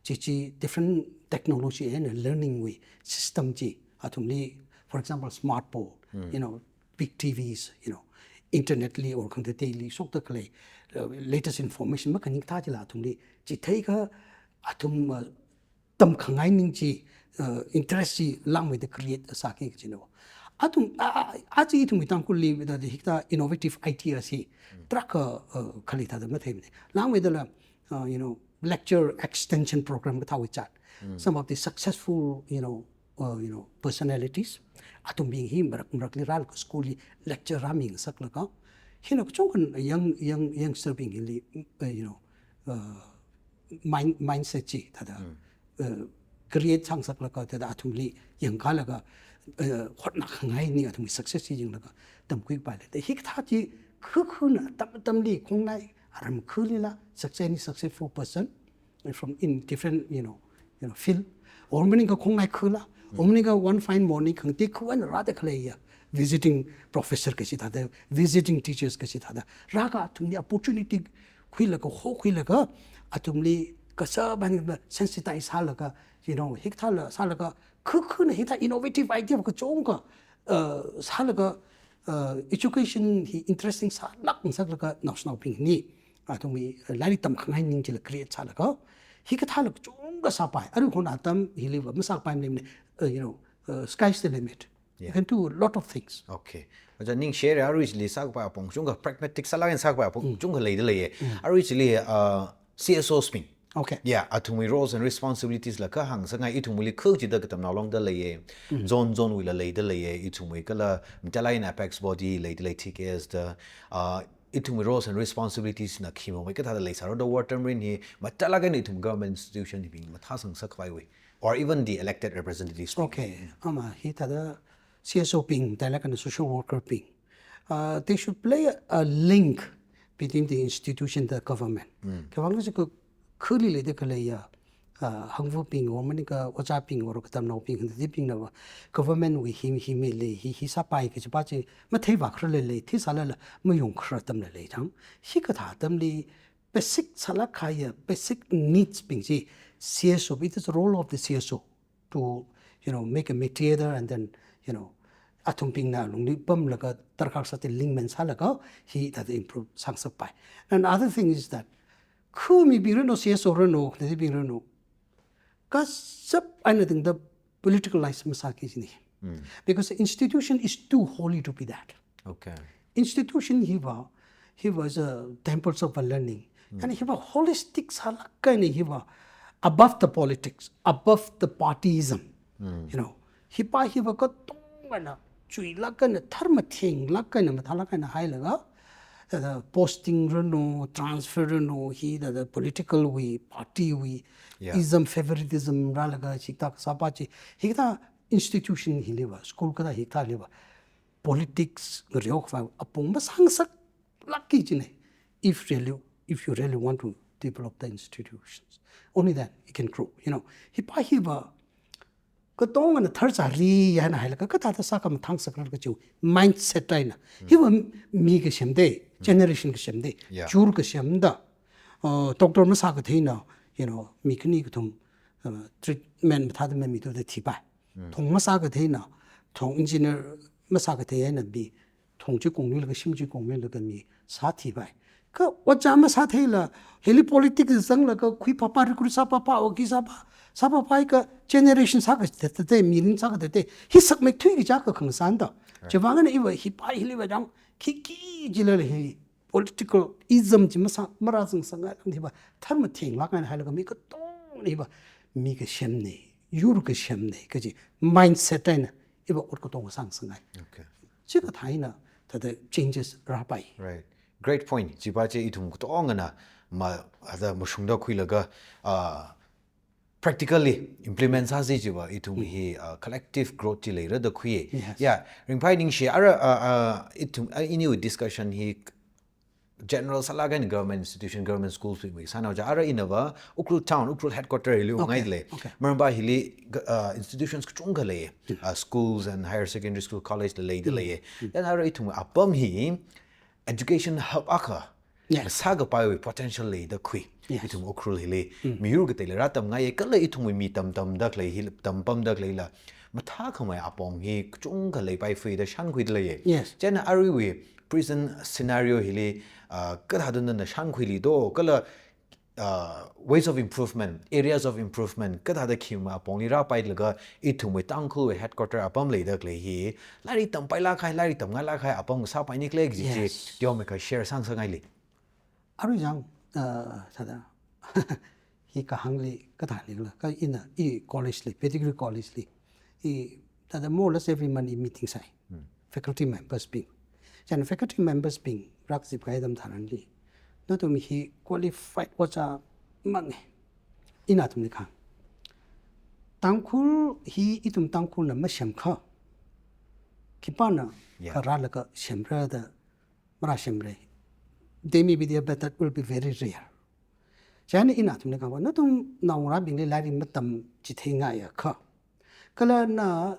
chi chi different technology and learning wui system chi athumli, for example, smartphone, you know, big T Vs, you know, internet li or khangateili shokda khalei, uh, latest information makhaning thā chila athumli chitheiakha athum, uh, tamkhangai ning chi, uh, interest chi langmeida create sāki kajina. Athum, a, a, aja ithumwui Tangkhulli thāda hikathā innovative idea chi tarākha, uh, khalei thāda matheimana. Langmeidala, uh, you know, lecture extension program kathāwui chart. Some of the successful, you know, uh, you know, personalities, athumbing hi marak marakli rālaga school li lecture rāmingasaklaga, hina kachungkha young, young, youngster bing hili, uh, you know, uh, mind, mindset chi thāda, uh, create sāngasaklaga thāda athumli yangkālaga, uh, hotnakhangai ning athumwui success chi yanglaga tamkhuipai lei. Hikathā chi khukhuna atam atamli khongnai aram khulila success ni successful person from in different, you know, you know, field. Or maningakha khongnai khula, or maningakha one fine morning khangate khu eina rāda khaleiya, visiting professor kachi thāda, visiting teachers kachi thāda rālaga athumli opportunity khuilaga, hokhuilaga, athumli kasā bani sensitize sālaga, you know, hikathāla sālaga, khukhuna hikathā innovative idea kachungkha, uh, sālaga, uh, education hi interesting sālak ngasaklaga naoshinaobing ni athumwui, uh, lairik tamkhangai ning chila create sālaga, hikathāla kachungkha sāpai. Arui khon atam hiliva masāpai maning, uh, you know, uh, sky's the limit. You can do a lot of things. Okay. Aja ning share arui chili sākapai apong chungkha pragmatic sālaga sākapai apong chungkha leida leiya. Arui chili, uh, C S Os bing. Okay. Yeah, athumwui roles and responsibilities la kahāng sāngai, ithumwuili khuk chida katamnao longda leiya. Zone zone wuila leida leiya. Ithumwui kala matailak eina apex body leida lei T K S da, uh, ithumwui roles and responsibilities na khi mamei kathāda leisāra da water marine hi matailak eina ithum government institution hibing mathāsang sākhavaiwui, or even the elected representatives bing. Okay. Ama hithāda C S O bing, matailak eina social worker bing, uh, they should play a, a link between the institution and the government. Khiwuivang kachi kha khuli leida khaleiya, uh, hangvabing or maningakha ojābing or katamnaobing, khangateibingnava government wui hi, hi mili, hi, hi sāpai kajipa chi matheivākhararla lei, theisālala mayongkharar atamla lei chang. Hikathā atamli basic sālak kahaiya basic needs bing chi C S O, it is the role of the C S O to, you know, make a mediator and then, you know, athumbingna lungli pamlaga darkar sāda link man sālaga hithāda improve sāngasakpai. And other thing is that, khu mibing ranu, C S O ranu, khangateibing ranu, kazap eina tangda politicalize masāki kajina. Because the institution is too holy to be that. Okay. Institution hiva, hiva is a temples of learning. And hiva holistic sālak eina hiva above the politics, above the partyism. You know, hipa hiva katongana chuilak eina, tharmatheng lak eina, mathālak eina hailaga, uh, posting ranu, transfer ranu, hithāda political wui, party wui, Yeah. ism, favoritism rālaga, hikathā sāpa chi, hikathā institution hiliva, school kathā hikathāliva, politics ngareokhavai apong masāngasaklakki kajina. If really, if you really want to develop the institutions, only then it can grow. You know, hipa hiva katongana tharchāri eina hailaga kathāda sākha mathāngasakra kachi mindset eina. Hiva mi kasem da, generation kasem da, Yeah. chur kasem da, uh, doctor masākatheina, you know, mi khani kathum, uh, treatment mathāda mamituda thipai. Thong masākatheina, thong engineer masākathei eina mi thong chi kongmilaga, shim chi kongmilaga mi sāthipai. Kha ojā masātheila, hili politics zanglaga khuiphāphā, recruit sāphāphā, oki sāphā, sāphāphāakha generation sākathei, mirin sākathei hi sakmeithui kaja kha khangasāna da. Right. Chiwuivang eina iva hipa hiliva chang khikhi jilala hi politicalism chi masā, marāzangsangngai atam hiva tharmathenglak eina hailaga mi katongna hiva mi kasemna, yur kasemna kaji mindset eina iva ot katonga sāngasakngai. Okay. Chikathā eina thāda changes rāpai. Right. Great point. Chipa chi ithum katongana ma, ada mashungda khuilaga, ah, practically implement sāsi chiva ithum hi, ah, collective growth chi leira da khui. Yes. Yeah, Ringphai ningshi, ara, ah, ah, ithum, ah, iniwui discussion hi general sālak eina government institution, government schools bingwui sānao ja, ara inava Ukhrul town, Ukhrul headquarter hili Okay, ngai le. Okay. Maramva hili, uh, institutions kachungkha lei, uh, schools and higher secondary school, college la leida lei. Then ara ithum apam hi education hub akha, Yes. Sākapaiwui potential leida khui. Yes. Ithum Ukhrul hili. Mm. Miyur kateila rātamngaiya kala ithumwui mi tamtamda khalei hili, tampamda khaleila. Mathākhamei apong hi kachungkha leipaifuida shānkhuida leiya. Yes. Chieina aruiwui present scenario hili, ah, kathāda nana shānkhuili do, kala, ah, ways of improvement, areas of improvement, kathāda khimei apongli rāpailaga ithumwui Tangkhulwui headquarter apam leida khalei hi, lairik tampailāk kahai, lairik tamngailāk kahai apam sāpaini khala kaji chi, Yes. teomeikha share sāngasakngaili. Arui chang, uh, thāda, hi kahāngli, kathāli khala, kha ina, i college li, Pettigrew College li, i, thāda more or less every month i meeting sāi. Hmm. Faculty members bing. Chieina faculty members bing, rākazip kahai atam tharanli. Nathum hi qualified ojā mang e. Ina athumli kahāng. Tangkhul hi ithum Tangkhulna masemkha. Khipāna Yeah. kharālaga semra da marāsemra. They may be there, but that will be very rare. Chieina ina athumli kahāng, nathum naongarābingli lairik matamchitheingaiakha, kala na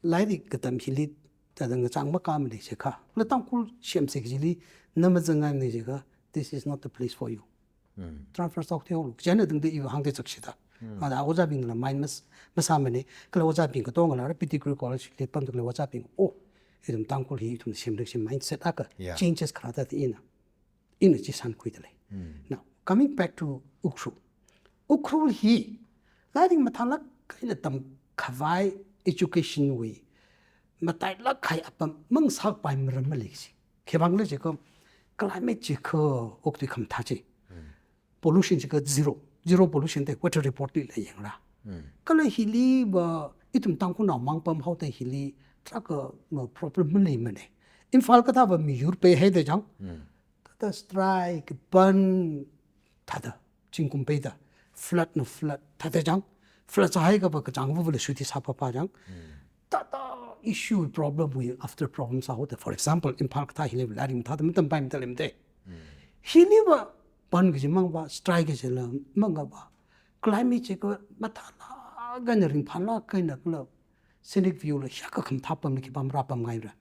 lairik katam hili thāda ngachang makāmana jiakha, kala Tangkhul semsa kajili na mazangngaimana jiakha, this is not the place for you. Mm. Transfer sāhaolu. Chieina tangda i hāngda zakshida. Mm. Mada ojābingla mind mas-, masāmana, kala ojābing katongala, Pettigrew College li pamda khalei ojābing, oh, ithum Tangkhul hi ithum semda kaji mindset akha Yeah. changes kharā thāda ina. Ina chi shānkhuida lei. Mm. Now, coming back to Ukhrul. Ukhrul hi, lairik mathālāk eina tamkhavai education wui, matailāk kahai apam mang sāpai maram maleisi. Khivang khala jiakha, climate jiakha okathui khamathā chi. Mm. Pollution jiakha zero. Zero pollution da weather report lila yangra. Mm. Kala hiliva, ithum Tangkhulnao mang pamhaoda hili, tarākha, uh, problem maleimana. Imphal kathāva miyur peihaida chang. Mm. Thāda strike, bandh, thāda, zingkum peida, flood na flood, thāda chang, flood sāhaiakhava kachāngva vula shuti sāpapa chang. Mm. Thāda issue problem wui after problem sāhaoda. For example, Imphal kathā hili lairik mathāda matampaimada leimada. Mm. Hiliva bandh kaji mangva, strike kajila mangva, climate jiakha mathālāk eina ringphālāk eina kala scenic view la hiyākha khamathā apamli khipā marāpamngaira.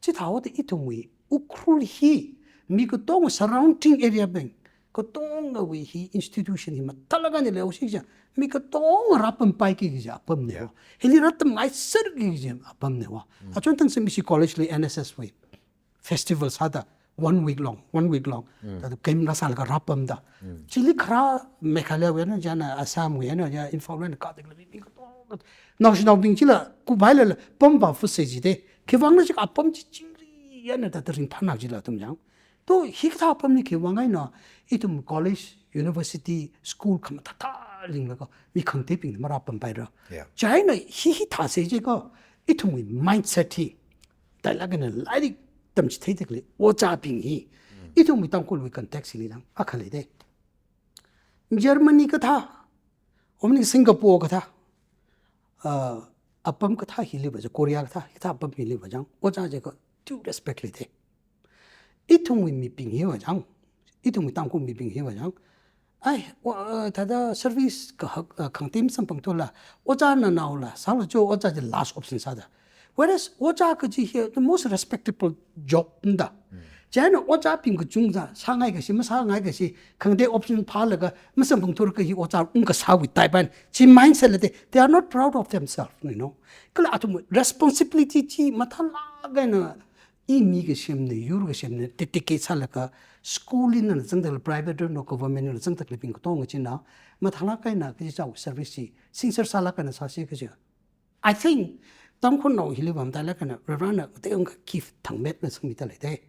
Chithāhaoda ithumwui Ukhrul hi mi katonga surrounding area bing katongawui hi institution hi mathālāk eina leihaosi kaja, mi katonga rāpampaiki kaja apamna Yeah. wa. Hili rātamngaiserki kaja apamna wa. Mm. Achon tangsa misi college li N S S wui festival sāda one week long, one week long. Mm. Thāda camp rāsālaga rāpamda. Mm. Chili kharā Meghalaya wui eina, chieina Assam wui eina, chieina Imphal wui eina kateila mi, mi katonga naoshinaobing chila kuphailala pampa fuse jida. Khivang khala jiakha apam chi chingri eina thāda ringphāna kajila athum chang. To hikathā apamli khivang eina ithum college, university, school khamathāthā linglaga mi khangateibingna marāpampaira. Yeah. Chieina hi hithāsa jiakha ithumwui mindset hi, thālāk eina lairik tamchitheida khalei ojābing hi, Mm. ithumwui Tangkhulwui context hili chang, akha leida. Germany kathā, omni Singapore kathā, uh, apam kathā hiliva chang, Korea kathā, kathā apam hiliva chang, ojā jiakha due respect leida. Ithumwui mibing hiva chang, ithumwui Tangkhul mibing hiva chang, ai, o, uh, thāda service kahak, uh, khangatei masamphangthuakla, ojā nanaola sālu jo, ojā chi last option sāda. Whereas ojā kaji hi the most respectable job nda. Mm. Chieina ojābing kachungkha sāngai kashi, masāngai kashi, khangatei option phālaga masamphangthuakha hi ojā ungkasāwui type eina chi mindset leida, they are not proud of themselves, you know. Kala athum responsibility chi mathālāk eina i mi kasemna, yur kasemna, dedicate sālaga, school li nana zangda khalei, private no government li zangda khaleibing katonga china, mathālāk eina kaji chao service chi, sincere sālāk eina sāsi kaja. I think, Tangkhulnao hiliva matailāk eina, Reverend na, they don't give thangmet na sangmida leida.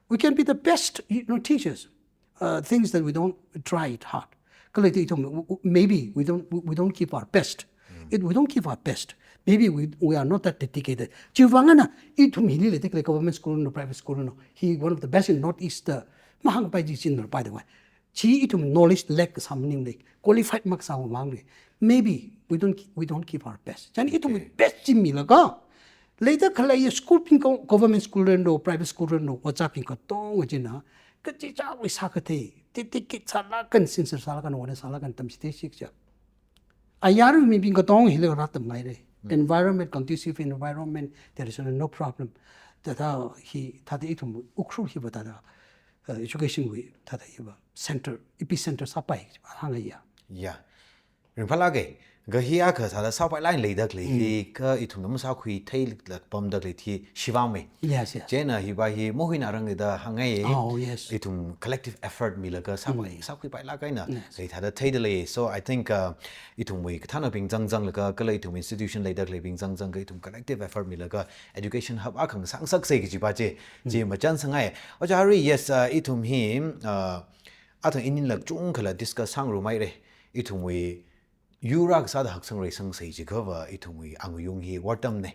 We can be the best, you know, teachers. Uh, things that we don't try it hard. Kala ithum, w-, w-, maybe we don't, we, we don't give our best. Mm. If we don't give our best, maybe we, we are not that dedicated. Chiwuivang eina, ithum hili leida khalei government school no, private school no, hi one of the best in Northeast, uh, mahāngpai chi chin, by the way. Chi ithum knowledge lack kasā maningla, qualified makasā maningla. Maybe we don't, we don't give our best. Chieina ithum Okay. best chi milaga, leida khalei school bing ko, government school reno, private school reno, ojābing katonga china, kachichāwui sākathei, dedicate sālāk eina, sincere sālāk eina, honest sālāk eina tamchitheisi kaja. Ayar mibing katonga hili rātamngaira. Hmm. Environment, conducive environment, there is no problem. Thāda hi, thāda ithum Ukhrul hiva thāda, uh, education wui thāda iva center, epicenter sāpai hāngaiya. Ya. Ringphālāka. Kha hi akha sāda sāpai line leida khalei hi, kha ithumna masākhui theilāk pamda khalei hi shivāmei. Yes, yes. Chieina hiva hi mohuina rang da hāngai. Oh, yes. Ithum collective effort milaga sāpai, sākhuipailāk eina, yes, khalei thāda theida lei. So I think, uh, ithumwui kathānabing zangzanglaga, kala ithum institution leida khaleibing zangzanglaga, ithum collective effort milaga education hub akha ngasāngasaksei kajiva chi, chi machān sāngai. Ojā Hari, yes, uh, ithum hi, uh, athang ininlāk chungkhala discuss sāngarumhaira. Ithumwui yur akha sāda haksang reisangsei jiakhava ithumwui angayung hi wortamna.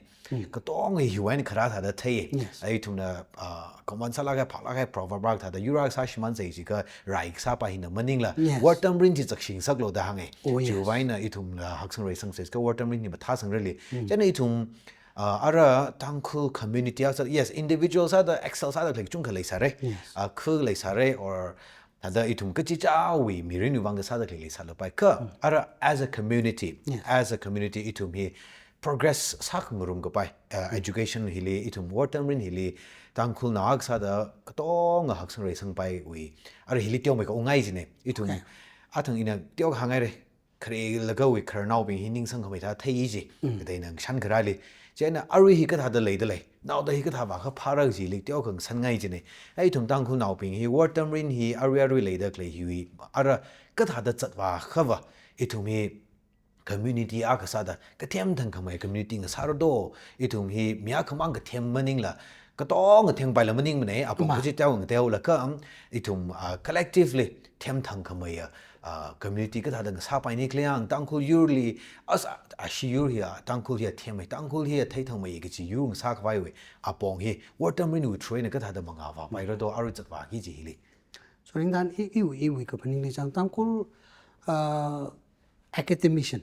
Katonga hiwui eina kharā thāda thei. Yes. Ithumna, ah, common sālāka, phālāka, proverb akha thāda yur akha sāshimānsei jiakha rai kasāpa hina maningla. Yes. Wortamrin chi zakshingasaklu da hānga. Oh, yes. Chiwui eina ithumna haksang reisangsei jiakha wortamrin hi mathāsangrali. Chieina ithum, ah, ara Tangkhul community akha sā, yes, individual sāda, excel sāda khalei chungkha leisāra. Yes. Ah, khu leisāra or thāda ithum kachichāwui mirinwui vang kasāda khalei leisālapai. Kha, ara as a community, yes, as a community ithum hi progress sākhangarum kapai, uh, education hili, ithum wortamrin hili, Tangkhulnao akha sāda katonga haksang reisangpaiwui. Ara hili teomeikha ungngai jina. Ithum, okay, athang ina teokha hāngaira. Kharelagawui khararnaobing hi ningsangkhamei thāda thei ji. Kateina ngashan kharāli. Chieina arui hi kathāda leida lei. Naoda hi kathāva kaphāra jili teokha ngasanngai jina. Ithum Tangkhulnaobing hi wortamrin hi arui arui leida khalei hiwui ara kathāda zatvākhava ithum hi community akha sāda kathem thangkhamei community ngasāra do. Ithum hi mi akhamang kathem maningla, katonga thempai la maningmana, apong kachi teonga teolaga, um, ithum, ah, collectively them thangkhamei, ah, community kathāda ngasāpaini khala yang, Tangkhul yurli, as, ah, ashi yur hi, ah, Tangkhul hi themmei, Tangkhul hi theithangmei kachi yur ngasākhavaiwui apong hi wortamrinwui through eina kathāda mangā vāpaira do, arui zatvāki ji hili. So ringdan i, iwui, iwui kaphaningli chang Tangkhul, ah, academician,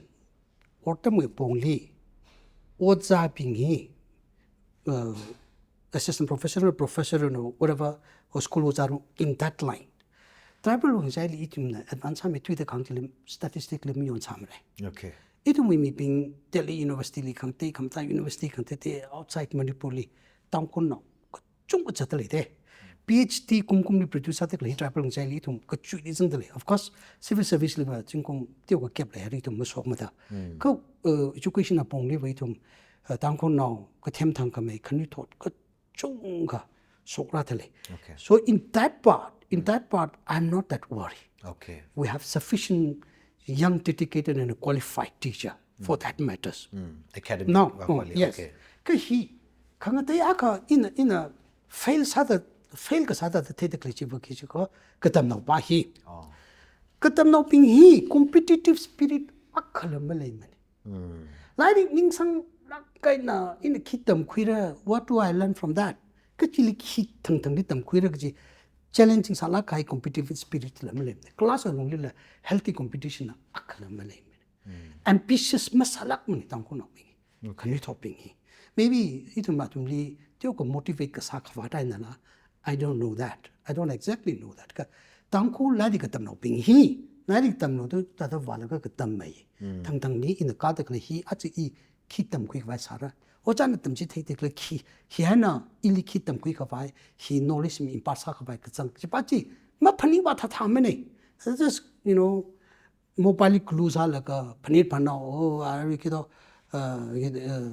wortamwui pongli, ojābing hi, uh, assistant professor, professor, no, whatever, or school ojā, in that line. Tribal wui ngachaili ithumna advance sāmeithuida khangatei statistic li mayonsāmara. Okay. Ithumwui mibing Delhi University li khangatei, khamataiya university khangatei, outside Manipur li, Tangkhulnao kachungkha zatda leida. PhD kumkumli produce sāda khalei tribal ngachaili ithum kachuili zangda lei. Of course, civil service liva zingkum teokha gap lei, hari ithum mashokmada. Kha, uh, education apongli va ithum, uh, Tangkhulnao kathem thangkhamei khanuithot kachungkha shokrada lei. Okay. So in that part, in that part, I'm not that worried. Okay. We have sufficient young dedicated and qualified teacher for that matters. Academic. Now, work oh, wali, yes. Okay. Kha hi, khangatei akha ina, ina fail sāda, fail kasāda theida khalei chiva khi jiakha katamnaopa hi. Oh. Katamnaobing hi competitive spirit akhala maleimana. Lairik ningsanglāk eina ina khi tamkhuira, what do I learn from that? Kachili khi thangthangli tamkhuira kaji challenging sālāk kahai competitive spirit la maleimana. Class alunglila healthy competition akhala maleimana. Ambitious masālākmana Tangkhulnaobing. Okay. Khanuithotbing hi. Maybe ithum athumli teokha motivate kasā khavā tainala, I don't know that. I don't exactly know that. Kha Tangkhul lairik katamnaobing hi, lairik tamnao tu thāda vālaga katammei. Thangthangli ina kāda khalei hi, aja i khi tamkhui khavai sāra. Ojāna tamchitheida khalei khi, hi eina ili khi tamkhui khavai, hi knowledge mi impart sākhavai kachang. Chiva chi, maphaningva thāthāmana. Just, you know, mobile li glue sālaga, phanit phanao, oh, arui khi do, uh, khi, uh,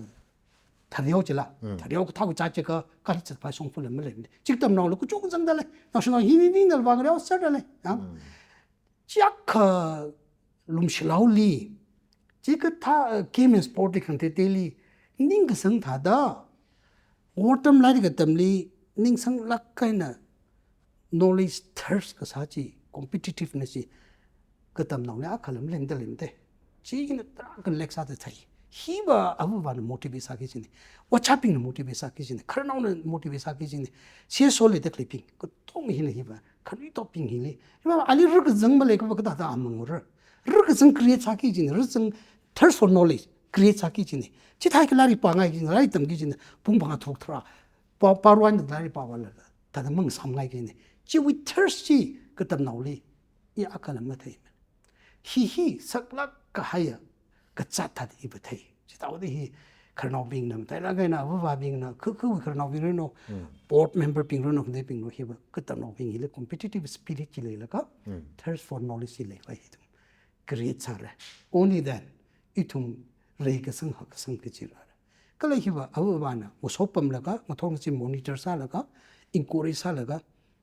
thareo chila. Thareo kathā kachā chiakha, kali zatpai shongfa la maleimana. Chikatamnaoli kachungkha zangda lei. National hi ni ni nal vang reo sāda lei. Ya. Chiakha lumshilaoli, chikathā, uh, game and sport li khangateiteili, ningkasang thāda, wortam lairik katamli, ningsanglāk eina, knowledge thirst kasā chi, competitiveness chi, katamnaoli akhala maleimada leimada. Chi hina tarākha lack sāda thei. Hiva avavana motivate sāki jina. Ojābingna motivate sāki jina. Khararnaona motivate sāki jina. CSO leida khaleibing. Katonga hina hiva. Khanuithotbing hili. Hiva ali rikazang malei kava kathāda amang ra. Rikazang create sāki jina. Rikazang thirst for knowledge create sāki jina. Chithākha lairik pāngai jina. Lairik tamki jina. Pung phangā tharuk tharā. Pa, pa ruan lairik pāvāla. Thāda mangsāmngai jina. Chiwui thirst chi katamnaoli. I akhala mathei. Hi hi saklāk kahaiya kazat thāda iva thei. Chithāda hi khararnaobingna, matailāk eina avāvabingna, khu khu khararnaobing ranu, board member bing ranu, khangateibing ranu, hiva katamnaobing hili competitive spirit chi leilaga, thirst for knowledge chi leilaga ithum create sāra. Only then, ithum reikasang hakkasang kachi rāra. Kala hiva avāvana, ngasopamlaga, ngathor ngazin monitor sālaga, inquiry sālaga,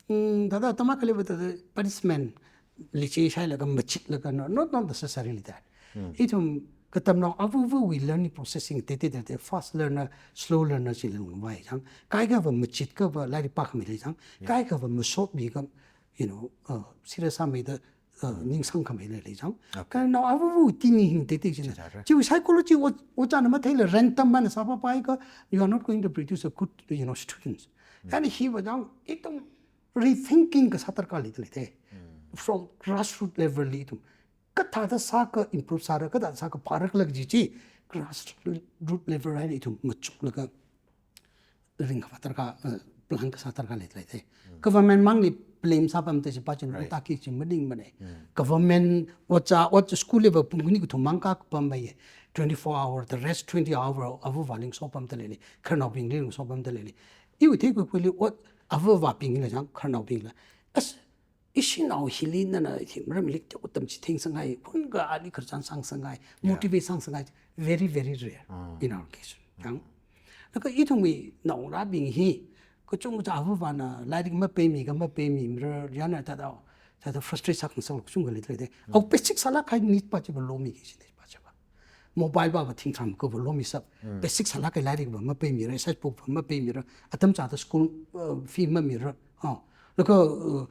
mm, thāda atam akhaliva thāda punishment li chi shailaga, machitlaga, no, not, not necessarily that. Ithum katamnao avāvawui learning processing te te te te fast learner, slow learner chi lungvai chang. Kaikhava machitkava lairik pākhamei lei chang. Kaikhava masopmikha, you know, uh, serious sāmeida, uh, ningsangkhamei lei lei chang. Okay. Kha nao avāva tini hing te te china. Chara. Chiwui psychology o, ojāna matheila random mana sāpapaiakha, you are not going to produce a good, you know, students. And hiva chang, ithum rethinking kasā darkar lei lei te. From grassroots level li ithum kathāda sākha improve sāra, kathāda sākha phāra khala kaji chi, grassroots level eina ithum machuklaga ringkhavā darkar, uh, plan kasā darkar lei lei te. Government mangli blame sāpamda chi pāchina, right, taki chi maningmana. Government ojā, ojā school level pung khani kathum mang kapam mei. Twenty-four hour, the rest twenty hour, avāvali ngasopamda lei lei, khararnaobingli ngasopamda lei lei. Iwui theikhuikhuili ot, avāvabingla chang, khararnaobingla. As, ishinao hili nana hi maram lik te utam chi thengsanghai, hunga ali khararchan sangsanghai, motivate sangsanghai, very, very rare in our case. Chang. Laga ithumwui naongarābing hi, kachungkha avāvana lairik mapeimikha mapeimimara, yana thāda, thāda frustrate sākhangasak kachungkha lei lei te. Au basic sālāk kahai need pa chiva lomi kaji chi pa chiva. Mobile pava thingtharam kava lomisak. Basic sālāk kahai lairikva mapeimira, exercise book va mapeimira, atam chāda school, uh, fee mamira. Ah, laga, uh,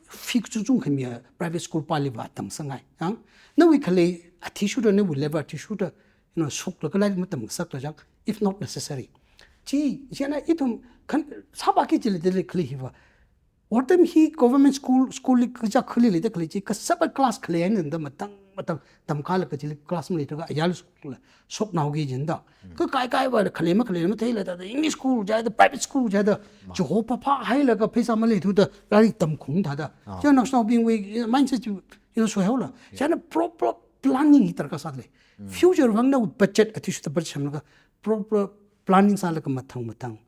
fee kachungchung khami private school paliva tamsanghai. Chang, nawui khalei athishurda, nawui level athishurda, you know, shoklaga lairik matamngasakla chang, if not necessary. Chi, chieina ithum khan sāpaki chili dili khalei hiva. Otam hi government school, school li kaja khali leida khalei chi, kasāpa class khalei eina da matang, matang, tamkhala kachili class maleithaga ayarli school la shoknaoki jin da. Kha kaikhava khalei makhalei matheila da, da English school jida, private school jida, chiho phāphāhailaga pheisā maleithuda, lairik tamkhaung thāda. Chieina naoshinaobingwui mindset chi, you know, suhaola. Chieina proper planning hi darkar sāda lei. Future vang nawui budget, athishurda budget semlaga, proper planning sālaga matang matang,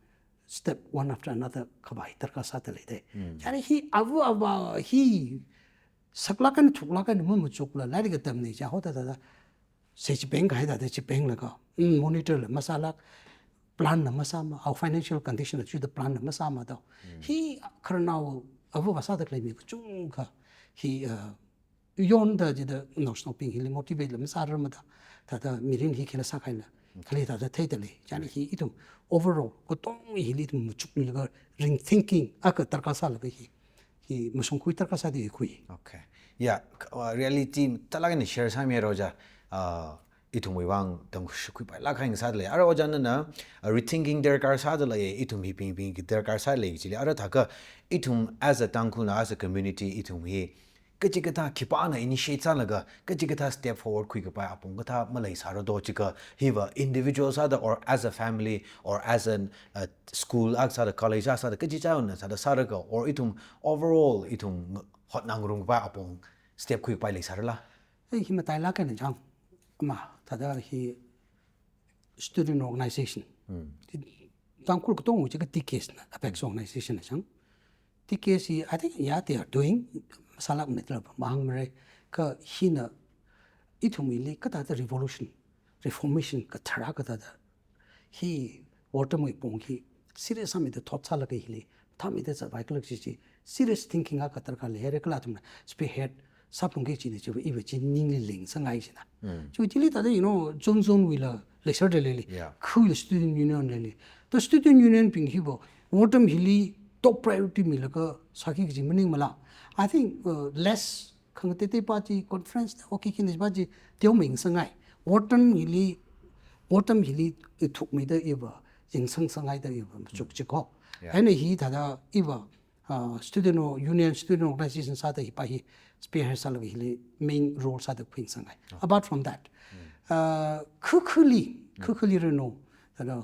step one after another khavai darkar sāda lei te. Chieina hi avāvava hi saklāk eina thuklāk eina mamachukla, lairik katamna chi hoda da da. Se chipeng kahai da da chipenglaga. Mm, monitor la masālāk, plan la masāma, our financial condition la chuda plan la masāma da. Hi khararnao avāva sāda khalei mi kachungkha hi, uh, yonda jida naoshinaobing hili motivate la masārarmada. Thāda mirin hi khila sākahaila. Khalei thāda theida lei. Chieina hi ithum overall, katongwui hili ithum machukmilaga rethinking akha darkar sālaga hi, hi mashungkhui darkar sāda hi khui. Okay. Ya, k-, uh, reality talagani share sāmi ojā, uh, ithumwui vang tamkhuishok khuipailāk kahai sāda lei. Ara ojā nana, uh, rethinking darkar sāda lei, ithum hibing bing darkar sāda lei chili. Ara thākha ithum as a Tangkhulna, as a community, ithum hi kachikathā khipāna initiate sālaga, kachikathā step forward khuikapai apong kathā maleisāra do chikha, hiva individual sāda or as a family or as an, uh, school akha sāda, college akha sāda, kachichāna sāda sālaga, or ithum overall ithum hotnangarumpai apong step khuikapai leisārala? Ei, hi matailāk eina chang. Ma, thāda hi student organization. Tangkhul katongwui chikha T K S na, apex organization na chang. T K S hi, I think, yeah, they are doing, masālākmana da mahāngmara, kha hina ithumwuili kathāda revolution, reformation kathara kathāda. Hi wortamwui pong hi serious sāmida thought sālaga hili, thāmida zatvaikhala kaji chi, serious thinking akha darkar leihaira kala athumna spearhead sāphungki kajina chiva iva chi ningli lengsāngai china. Chiva chili thāda, you know, zone zone wuila leisāda lei lei. Yeah. Khuila student union lei lei. The student union bing hiva wortam hili top priority milaga sāki kaji maningmala. I think, uh, less khangateitei pa chi conference da, okay, khina pa chi teomeisāngai. Wortam hili, wortam hili ithukmeida iva, yangsāngsāngaida iva, machuk chiko. Yeah. Eina hi thāda iva, uh, student o-, union, student organization sāda hi pa hi spearhead sālaga hili main role sāda khuingsāngai. Oh. Apart from that, uh, khukhuli, khukhuli ranu, thāda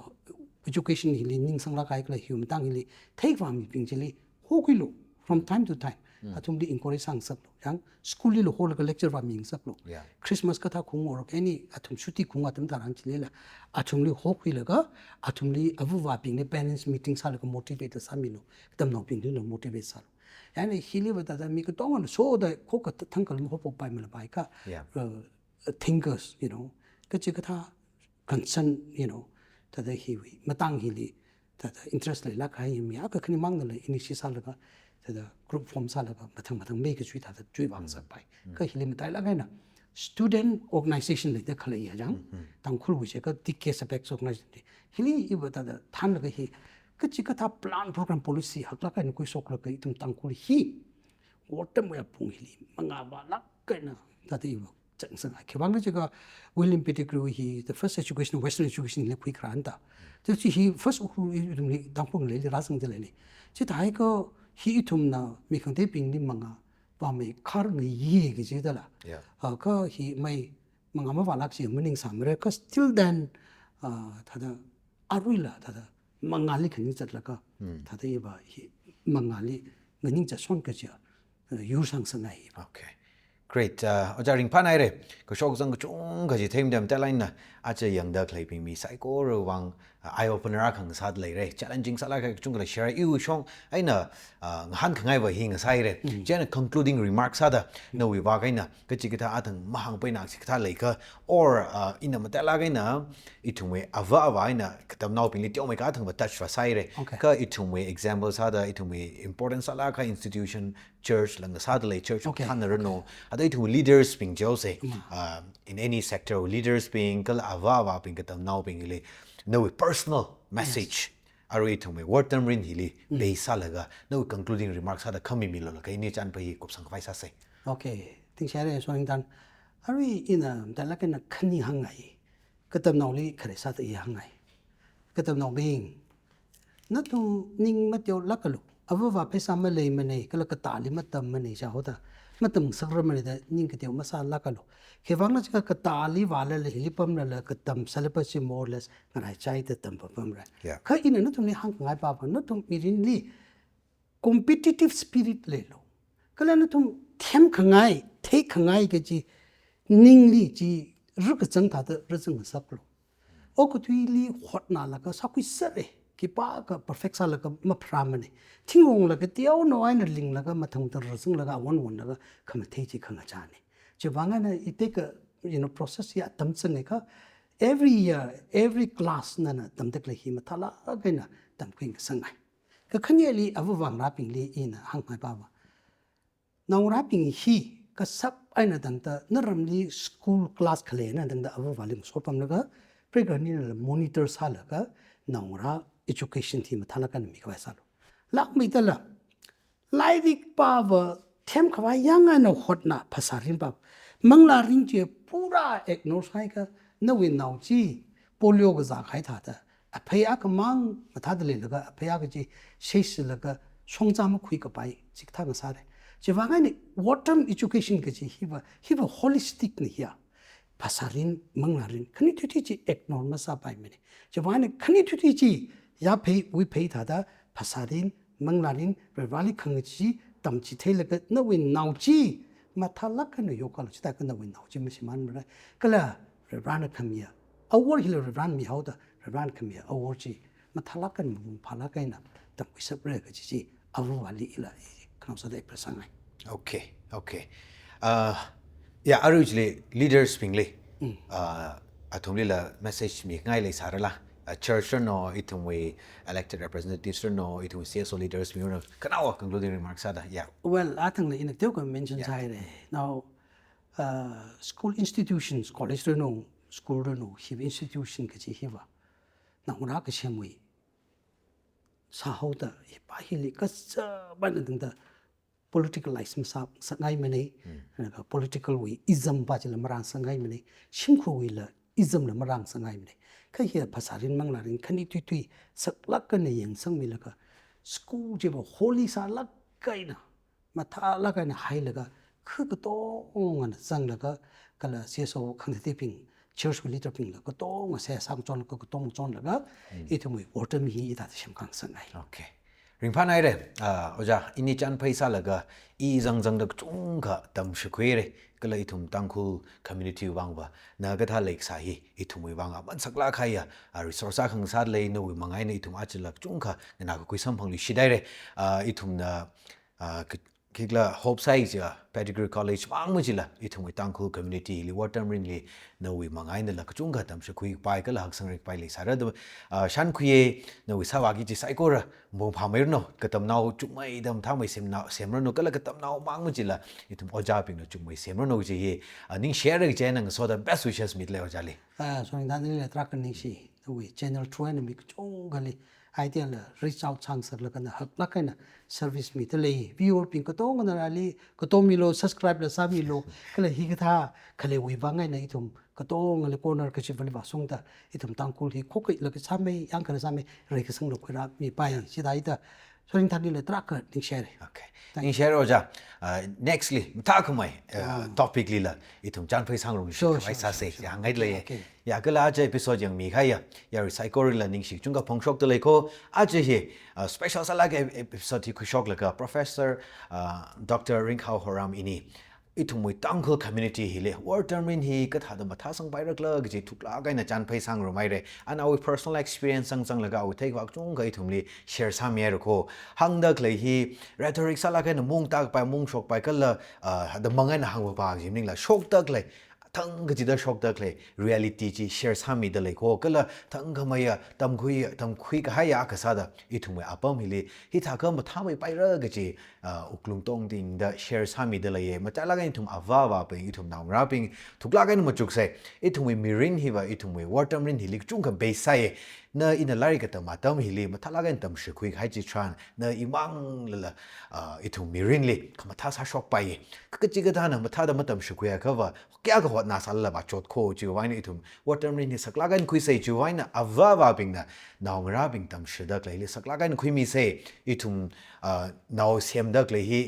education hili ningsānglāk kahai kala hiwui matang hili theikhavā mibing chili hokhuilu from time to time. Mm. Athumli encourage sāngasaklu. Yang school li holaga lecture vāmingasaklu. Yeah. Christmas kathā khaung or any athum chuti khaung atam tharan chilila. Athumli hokhuilaga, athumli avāvabingli parents meeting sālaga motivate sāmilu. Katamnaobingli motivate sālu. Yangna hili va thāda mi katongana soda khoka thangkal mahopo pai mala pai ka. Yeah. Uh, thinkers, you know, kachikathā concern, you know, thāda hiwui matang hili, thāda interest leilāk kahai mi akha khani mangna lei initiate sālaga, thāda group form sālaga, mathang mathang mi kachui thāda chui vāngasakpai. Mm. Kha hili matailāk eina student organization leida khalei ya jang, Mm, mm. Tangkhulwui chi ka T K Sapex organization. Hili iva thāda thanlaga hi, kachikathā plan program policy haklāk eina khuishoklaga ithum Tangkhul hi, wortamwui apong hili, mangā vālāk eina, thāda iva, chang sang. Khiwuivang kajika William Pettigrew hi the first education, Western education li khuikharā anta. Chi hi first Ukhrul ithumli Tangkhul leili rāsang jilei. Chithākha hi ithumna mi khangatei bingli mangā vāmei khar ngayi kaji dala. Yeah. Ah, kha hi mai mangā mavālāk chi maningsāmara. Kha till then, ah, thāda aruila thāda mangāli khaning zatlaga, Hmm. thāda iva hi mangāli nganing zatshon kaja, uh, yur sāngasakngai. Okay. Great. Uh, Ojā ringphānaire. Kashok zang kachungkha chi theimdam talai na aja yangda khaleibing mi saikorawui vang, uh, eye opener akha ngasāda leire. Challenging sālāk kahai kachungkha lei share iwui shong eina, uh, ngahānkhangai va hi ngasāire. Mm. Chieina concluding remark sāda, nawui vak eina, kachikathā athang mahāngpaina chikathā leikha, or, uh, ina matailāk eina, ithumwui ava avā eina, katamnaobingli teomeikha athang va touch vāsāire. Okay. Kha ithumwui example sāda, ithumwui important sālāk kahai institution, church la ngasāda lei, church Okay, thānaranu. Okay. Ada ithumwui leaders bing jihaose, Mm. uh, in any sector, leaders bing, kala ava avābing, katamnaobingli, nawui personal message. Yes. Arui ithumwui wortam mirin hili Mm. base sālaga, nawui concluding remarks sāda khami milola, kha ini chānpa hi kupsang khavai sāse. Okay, ningshire Soningtan. Arui ina matailāk eina khani hāngngai. Katamnaoli khare sāda i hāngngai. Katamnaobing, nathum ning mateolākalu. Ava avā pheisā maleimanei, kala katāli matammanei jihaoda. Matamngasakra manei da ning kateo masālākalu. Khiwuivang na chika katāli vālala hili pamlala katam syllabus chi more or less ngaraichaida tam papamra. Yeah. Kha ina nathumli hāngkhangai papa, nathum mirinli competitive spirit leilu. Kala nathum themkhangai, theikhangai kaji ningli chi rikachang thāda rikachang ngasaklu. Okathuili hotnālaga sākhuisere, khipākha perfect sālaga mapharāmanei. Thingrongla kateonao eina linglaga mathang mathang rikachanglaga awon wonlaga khamathei chi khangachānei. Chiwuivang eina i take a, you know, process ya atam changakha, every year, every class nana tamda khalei hi mathālāk eina tamkhui ngasangai. Kakhaneli ava avā ngarābingli ina hāngngai papa. Naongarābing hi kasāp eina tangda naramli school class khaleina tangda ava avāli masot pamlaga, preiganinala monitor sālaga, naongarā education hi mathālāk eina mikhavai sālu. Lākmeidala, lairik pava themkhavai yāng eina hotna phasārin pava. Manglārin chi pura ignore sāhaiakha, nawui nao chi polio kazā kahai thāda, aphei akhamang mathāda leilaga, aphei akha chi sheishilaga, shongzā makhui kapai, chikathā ngasāre. Chiwuivang eina wortam education kaji hiva, hiva holistic na hiya. Phasārin, manglārin, khani thuithui chi ignore masāpaimanei. Chiwuivang eina khani thuithui chi, yaphei, wuiphei thāda, phasārin, manglārin, Varivarāli khangachee, tamchitheilaga, nawui nao chi mathālāk eina yokalu, chithākha nawui nao chi mashimānmara. Kala Varivarāna khamiya awor hila Varivarāna mihaoda, Varivarāna khamiya awor chi mathālāk eina mapung phālāk eina tamkhuisapra kaji chi, ava avāli ila i khanao sāda express sāngai. Okay, okay. Uh, ya, arui chili leaders bingli, Mm. uh, athumlila message mingai leisārala, uh, church rano, ithumwui elected representatives rano, ithumwui C S O leaders bing rano, khanao concluding remarks sāda, ya. Well, athangla ina teokha mention Yeah. sāhaire. Now, uh, school institutions, college rano, school rano, hiva institution kaji hiva naongarā kasemwui sāhaoda, hipa hili kazā eina tangda politicalize masā, sāngaimanei, Hmm. laga political wui ism pa chila marāngasakngaimanei, shimkhurwuila ism la marāngasakngaimanei. Kha hiya phasārin manglārin khani thuithui saklāk eina yangsangmilaga, school chiva holy sālāk eina, mathālāk eina hailaga, khu katongana zanglaga, kala C S O khangateibing, church wui leader bingla katonga seihā sāngachonlaga, katong chonlaga, Hmm. ithumwui wortam hi hithāda semkhangasakngai. Okay. Ringphānaire, ah, Ojā, ini chānphai sālaga, i zangzangda kachungkha tamshikhuire, kala ithum Tangkhul community vangva, na kathā leikasā hi, ithumwui vang aman saklāk kahaiya, ah, resource akha ngasāda lei, nawui manga eina ithum achila kachungkha, nganākakhui samphangluishithaire, ah, ithumna, ah, k-, khikhala hope sāi kaja, Pettigrew College mang machila, ithumwui Tangkhul community li, Wortamrinli, nawui manga einala kachungkha tamshikhuipai kala haksangripai leisāra da, ah, shānkhuiye, nawui sāvāki kaji saikora, mapung phāmeiranu, katamnao chukmeida mathāmei semnao, semranu, kala katamnao mang machila, ithum ojābingna chukmei semranu kaji hi, ah, ningshihaira kaji eina ngasoda best wishes mida lei ojāli. Ah, Soningthanli tarākha ningshi, nawui channel through eina mi kachungkhali, idea la reach out sāngasaklaga na haklāk eina service mida lei. Viewer bing katongana rāli, katom milu, subscribe la sāmilu, kala hikathā khaleiwui vang eina ithum katongali corner kachivali vāshungda, ithum Tangkhul hi khokhuilaga sāmei, yangkhala sāmei, reikasangla khuirāmipai, chithāda, Soningthanlila tarākha ningshihaire. Okay. Thank you. Ningshihaire ojā. Uh, next li, mathākhamei, uh, Ah. topic lila, ithum chānphai sāngarumshi Sure, khavai sure, sāsei, sure, sure. ya hāngngaida lei. Okay. Ya kala aja episode yangmikahaiya, yarui saikorala ningshi kachungkha phongshokda lei ko, aja hi, uh, special sālāk kahai ep-, episode hi khuishoklaga Professor, uh, Doctor Ringkhao Horam ini, ithumwui Tangkhul community hili, Wortamrin hi kathāda mathāsangpairakhala kaji thuklāk eina chānphai sāngarumhaire. Ana awui personal experience zangzanglaga awui theikhavā kachungkha ithumli share sāmihaira ko. Hāngda khalei hi, rhetoric sālāk eina mungtākapai, mungshokpai kala, ah, da mang eina hāngpapa kaji maningla, shokda khalei, thang kachida shokda khalei, reality chi share sāmida lei ko, kala thangkhameiya, tamkhui, tamkhuikahaiya akha sāda, ithumwui apam hili, hithākha mathāmeipaira kaji, ah, wuklung tongtingda share sāmida leiye. Machālāk eina ithum avā-avābing, ithum naongarābing, thuklāk eina machuksei. Ithumwui mirin hiva, ithumwui Wortamrin hili kachungkha base sāye. Na ina lairik katam atam hili, mathālāk eina tamshikhuikahai chitharan, na imanglala, ah, ithum mirinli, khamathā sāshokpaiye. Kachikathāna mathāda matamshikhui akhava, kayākha hotnāsālala vāchot ko, chiwui vang eina ithum Wortamrin hi saklāk eina khuisei, chiwui vang eina avā-avābingna, naongarābing tamshida khaleili saklāk eina khuimisei, ithum, ah, nao semda khalei hi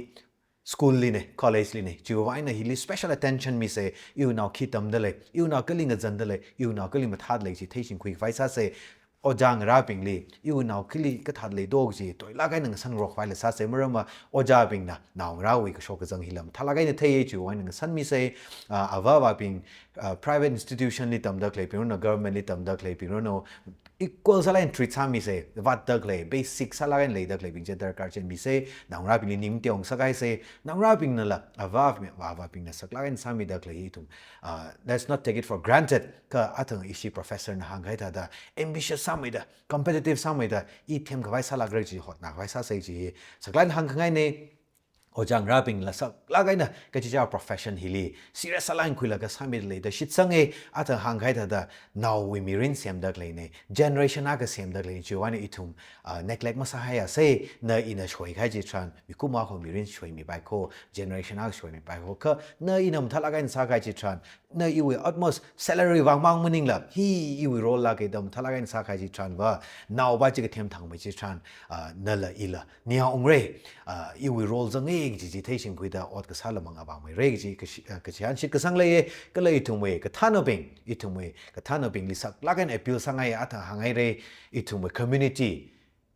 school li ne, college li ne, chiwui vang eina hili special attention misei, iwui nao khi tamda lei, iwui nao kali ngazanda lei, iwui nao kali mathāda lei chi theishingkhui khavai sāsei, ojā ngarābingli, iwui nao kali kathāda lei do kaji, toilāk eina ngasanrok khavaila sāsei, maramva ojābingna, naongarāwui kashok kazang hila mathālāk eina theiye chiwui vang eina ngasanmisei, ah, avā-avābing, ah, private institution li tamda khaleibingranu, government li tamda khaleibingranu, equal sālāk eina treat sāmisei, vātda khalei, basic sālāk eina leida khaleibing chi darkar chānmisei, naongarābingli ning teong sākaisei, naongarābingnala, avā-avā-, avābingna saklāk eina sāmida khalei ithum, ah, let's not take it for granted, kha athang ishi professor na hāngkahai thāda, ambitious sāmeida, competitive sāmeida, i them khavai sālākra chi hotnā khavai sāsei chi, saklāk eina hāngkhangaine, ojā ngarābingla saklāk eina kachichā profession hili, serious sālāk eina khuilaga sāmida leida shitsange, athang hāngkahai thāda, naowui mirin semda khaleine, generation akha semda khaleine, chiwui vang eina ithum, ah, neglect masāhaiyasei, na ina shoikahai chitharan, mikumo akha mirin shoimipai ko, generation akha shoimipai ko, kha na ina mathālāk eina sākahai chitharan, na iwui utmost salary vang mang maningla, hi iwui role lāke da mathālāk eina sākahai chitharanva, naopa chi kathem thangmei chitharan, ah, nala ila, nia ungrei, ah, iwui role zange kaji chi theishingkhuida ot kasāla mang avāmeire kaji kashi-, ah, kachihān shitkasang leiye, kala ithumwui kathānabing, ithumwui kathānabingli saklāk eina appeal sāngaiye, athang hānghaire, ithumwui community,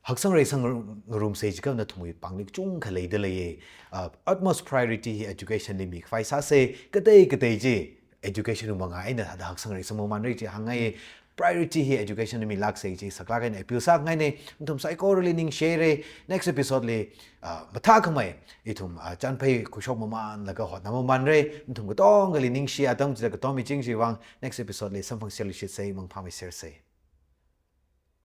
haksang reisang ngarumsei jiakha nathumwui pāngli kachungkha leida leiye. Uh, utmost priority hi education li mikhavai sāsei, katei katei chi education wui manga eina thāda haksang reisang mamanra chi hāngngaiye. Priority hi education li milāksei chi saklāk eina appeal sāngaine, nathum saikorali ningshihaire. Next episode li, uh, mathākhamei, ithum, uh, chānphai khuishok mamanlaga hotnā mamanra, nathum katongali ningshi atam chila katom miching chiwui vang, next episode li samphangserluishitsei, mangphāmeisersei.